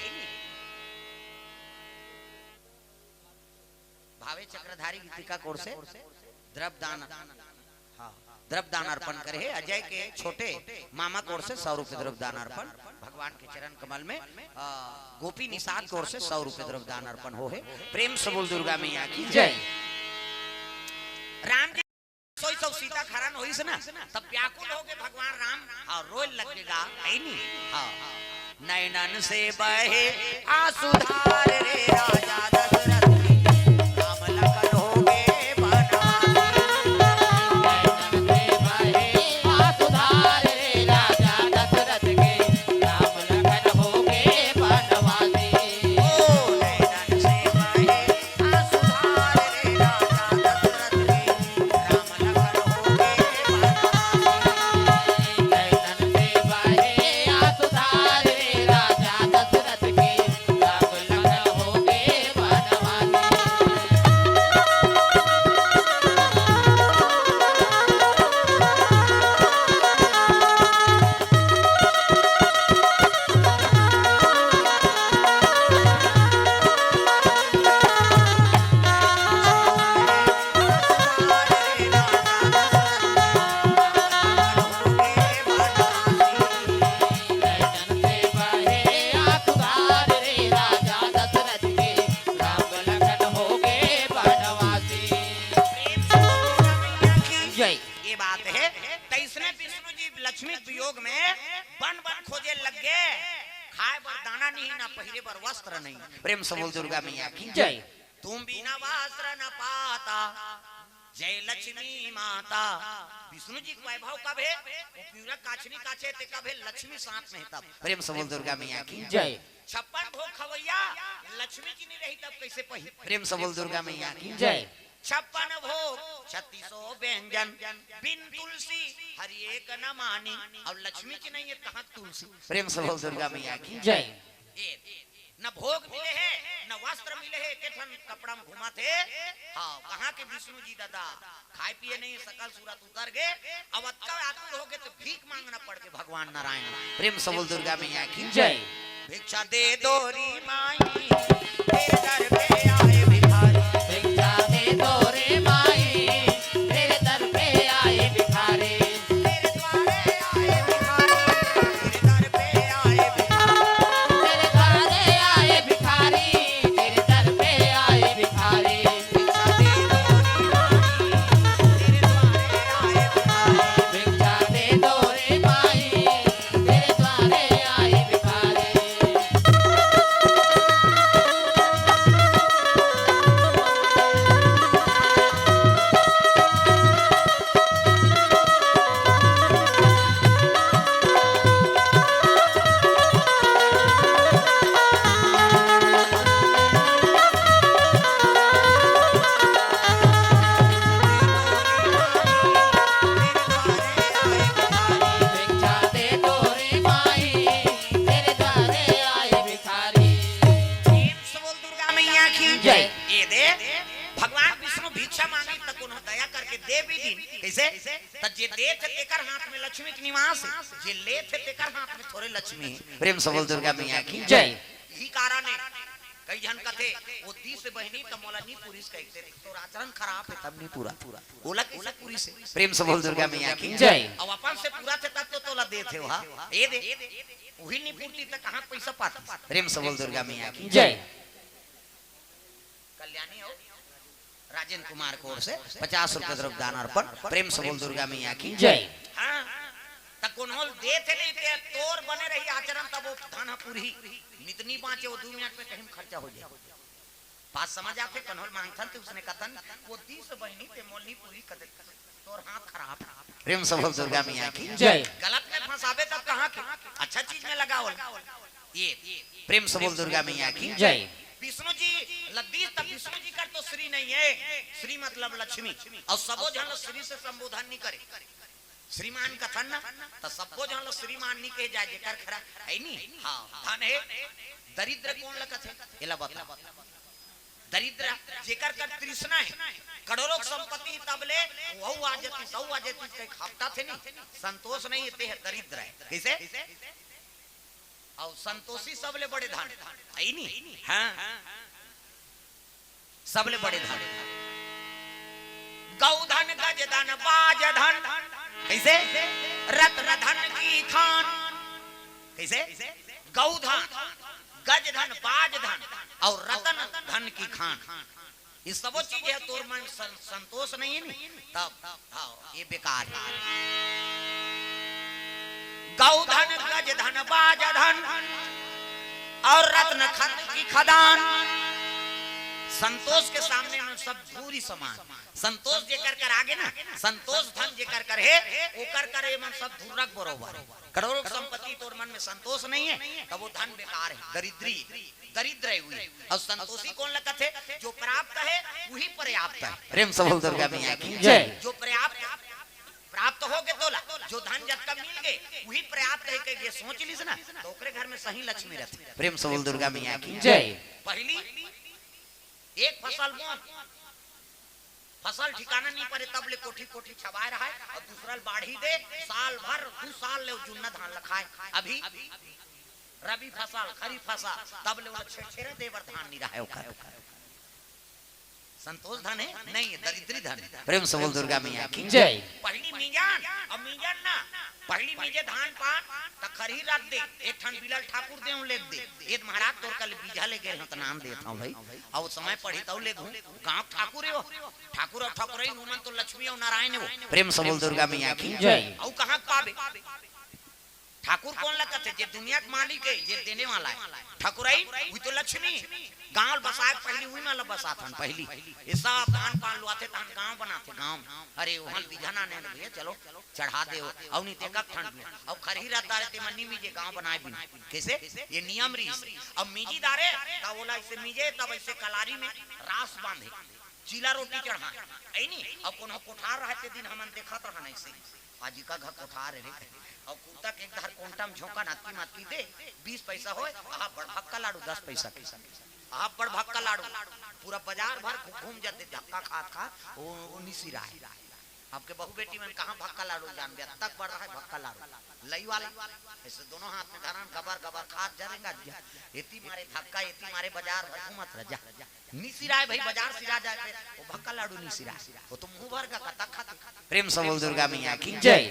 भावे चक्रधारी गीतिका कोर से द्रव्य दान, हाँ, द्रव्य दान अर्पण करे हे। अजय के छोटे मामा कोर से सौ रुपये द्रव्य दान अर्पण, भगवान के चरण कमल में, आ, गोपी निषाद कोर से सौ रुपये द्रव्य दान अर्पण हो हे। प्रेम से बोल दुर्गा मैया की जय। राम जी सोई सौ सीता के हरण होइस ना, तब व्याकुल हो गे भगवान राम, हाँ, रोए लग गे गा, है नी? हाँ। नैनन से बहे आँसू धार रे राजा दशरथ के, राम लखन हो गे बनवासी। नैनन से बहे आँसू धार रे राजा दशरथ के, राम लखन हो गे बनवासी। ओ नैनन से बहे आँसू धार रे राजा दशरथ के, राम लखन हो गे बनवासी। नैनन से बहे आँसू धार रे राजा दशरथ के, राम लखन हो गे बनवासी। प्रेम से बोल दुर्गा मैया की जय। ये बात है, तैसने विष्णु जी लक्ष्मी वियोग में बन बन खोजे लग गे, खाए बर दाना नहीं, ना पहिरे बर वस्त्र नहीं। प्रेम से बोल दुर्गा मैया की जय। तुम बिना वस्त्र न पाता, जय लक्ष्मी माता। विष्णु जी के वैभव कब हे? वो पिंजरा काछनी काछे ते कब हे? लक्ष्मी साथ में हे तब। प्रेम से बोल दुर्गा मैया की जय। छप्पन भोग खवैया लक्ष्मी जी नहीं रही तब कैसे पही? प्रेम से बोल दुर्गा मैया की जय। छप्पन भोग छत्तीसों व्यंजन, बिन तुलसी हरि एक न मानी। अब लक्ष्मी जी नहीं है, कहाँ तुलसी? प्रेम से बोल दुर्गा मैया की जय। ए, न भोग मिले हे, न वस्त्र मिले हे, एके ठन कपड़ा में घूमत हे। हाँ, कहाँ के विष्णु जी दादा? खाए पिए नहीं, सकल सूरत उतर गे। अब अतका आतुर हो गे तो भीख मांगना पड़ गे भगवान नारायण। प्रेम से बोल दुर्गा मैया की जय। भिक्षा दे दो रे माई, तेरे दर पे आए भिखारी। भिक्षा दे दो रे माई, तेरे दर पे आए भिखारी। तेरे द्वारे आए भिखारी, तेरे दर पे आए भिखारी। तेरे द्वारे आए भिखारी, तेरे दर पे आए भिखारी। भिक्षा दे दो रे माई, तेरे द्वारे आए भिखारी। भिक्षा दे दो रे माई, तेरे द्वारे आए भिखारी। भिक्षा दे दो रे माई, तेरे द्वारे आए भिखारी। प्रेम से बोल दुर्गा मैया की जय। ये दे, भगवान विष्णु भिक्षा मांगी त कोनो दया करके दे भी दिन। कैसे? त जे देथे तेकर हाथ में लक्ष्मी के निवास हे, जे लेथे तेकर हाथ में थोरे लक्ष्मी हे। प्रेम से बोल दुर्गा मैया की जय। यही कारण हे, कई झन कथे, "वो दिस बहिनी त मोला नी पुरिस," कहिथे, तोर आचरण खराब हे तब नी पूरा। ओला कैसे पुरिस हे? प्रेम से बोल दुर्गा मैया की जय। अब अपन से पूरा थे तब तो तोला देथे ओहा। ये दे, उही नी पूरती त कहाँ पैसा पाती? प्रेम से बोल दुर्गा मैया की जय। कल्याणी हो, राजेंद्र कुमार की ओर से पचास रुपए द्रव्य दान अर्पण। प्रेम से बोल दुर्गा मैया की जय। हाँ, त कोनो ल देथे नहीं ते तोर बने रही आचरण, तब वो धन ह पुरही। नित नी बाँचे, वो दू मिनट में कहीं खर्चा हो जाए। बात समझ आथे? कोनो ल मांगथन ते उसने कथन, "वो दिस बहिनी ते मोल नी पूरी कदे।" तोर हाथ खराब। प्रेम से बोल दुर्गा मैया की जय। गलत में फंसाबे तब कहाँ के? अच्छा चीज में लगाओ। ये प्रेम से बोल दुर्गा मैया की जय। विष्णु जी ल दिस, तब विष्णु जी कर तो श्री नहीं हे, श्री मतलब लक्ष्मी। अउ सबो झन ल श्री से संबोधन नहीं करे। श्रीमान कथन ना, त सबो झन ल श्रीमान नहीं कहे जाए, जेकर खरा हे नहीं। हाँ, धन हे। दरिद्र कोन ल कथे? एला बता। दरिद्र, जेकर कर तृष्णा हे, करोड़ों संपत्ति तब ले, वहू आ जतिस, वहू आ जतिस, कहीं खापटा थे नहीं, संतोष नहीं हे, ते ह दरिद्र हे। कैसे? अउ संतोषी सबले बड़े धन, हे नहीं? हाँ, सबले बड़े धन। गौ धन, गज धन, बाज धन, कैसे? रत्न धन की खान, कैसे? गौ धन, गज धन, बाज धन अउ रतन धन की खान। ये सबो चीज हे, तोर मन सं-, संतोष नहीं हे नी, तब, हाँ, ये बेकार हे। गौ धन, गज धन, बाज धन अउ रत्न धन की खदान। संतोष के सामने में सब धूरी समान। संतोष जेकर कर आगे ना, संतोष धन जेकर कर हे, ओकर कर ये मन सब धुर्रक बरोबर हे। करोड़ों संपत्ति तोर मन में संतोष नहीं हे, तब वो धन बेकार हे, दरिद्री, दरिद्र हे वही। अउ संतोषी कोन ल कथे? जो प्राप्त हे, वही पर्याप्त हे। प्रेम से बोल दुर्गा मैया की जय। जो पर्याप्त, प्राप्त हो गे तोला, जो धन जतका मिल गे, वही पर्याप्त हे, कहिके सोच लिस ना, त ओकरे घर में सही लक्ष्मी रथे। प्रेम से बोल दुर्गा मैया की जय। पहली एक फसल बोन, फसल ठिकाना नहीं परे, तब ले कोठी कोठी छबाय रहय, अउ दूसरा ल बाढ़ी दे, साल भर, दू साल ले वो जुन्ना धान ल खाय। अभी रबी फसल, खरीफ फसल, तब ले ओला छेरछेरा दे बर धान नहीं रहय ओकर। संतोष धन हे? नहीं हे, दरिद्री धन हे। प्रेम से बोल दुर्गा मैया की जय। पहली मिंजन, अब मिंजन ना, पहली मिंजे धान पान, त खरही रख दे, एक ठन बिलल ठाकुर देंव लेग दे। ए महाराज तोर कल बीजा ले गे हंव त नाम देत हंव भाई। अउ समय पड़ही तउ लेगहूं। गांव ठाकुर हे वो। ठाकुर अउ ठाकुरइन, उमन तो लक्ष्मी अउ नारायण हे वो। प्रेम से बोल दुर्गा मैया की जय। अउ कहां पाबे? ठाकुर कोन ल कथे? जे दुनिया के मालिक हे, जे देने वाला हे। ठाकुरइन, वही तो लक्ष्मी। गांव ल बसाय के पहली उही मन ल बसाथन पहली। ये सब धान पान लुवाथे तहन गांव बनाथे, गांव। अरे, ओहन बीजा ना ने भैया, चलो। चढ़ा दे, अउ नहीं ते कब ठंड में, अउ खरही रहता रे, ते मन नहीं मिजे, गांव बनाय बिन। कैसे? ये नियम रहिस। अब मिजी दारे, तब ओला ऐसे मिजे, तब ऐसे कलारी में रास बांधे, चीला रोटी चढ़ाए, ऐ नी? अउ कोनो कोठार रहे, ते दिन हमन देखत रहन ऐसे, आजी का घर कोठार रे, अउ कुर्ता के एक धार कोंटा में झोंका नातकी मातकी दे, बीस पैसा होय, आहा बड़ भक्का लाडू दस पैसा के, आहा बड़ भक्का लाडू, पूरा बाजार भर घूम जाते धक्का खात खात, ओ, ओ निसिराए। आपके बहू बेटी मन कहाँ भक्का लाडू जानबे, अतक बड़ रहा है भक्का लाडू। लई वाला, ऐसे दोनों हाथ में धरन, गबर गबर खात जा रेंगा जा। एती मारे धक्का, एती मारे बाजार भर घूमत रह जा। नी सिराय भाई, बाजार सिरा जाय पे, वो भक्का लाडू नी सिराय। वो तो मुंह भर का कतक खाते। प्रेम से बोल दुर्गा मैया की जय।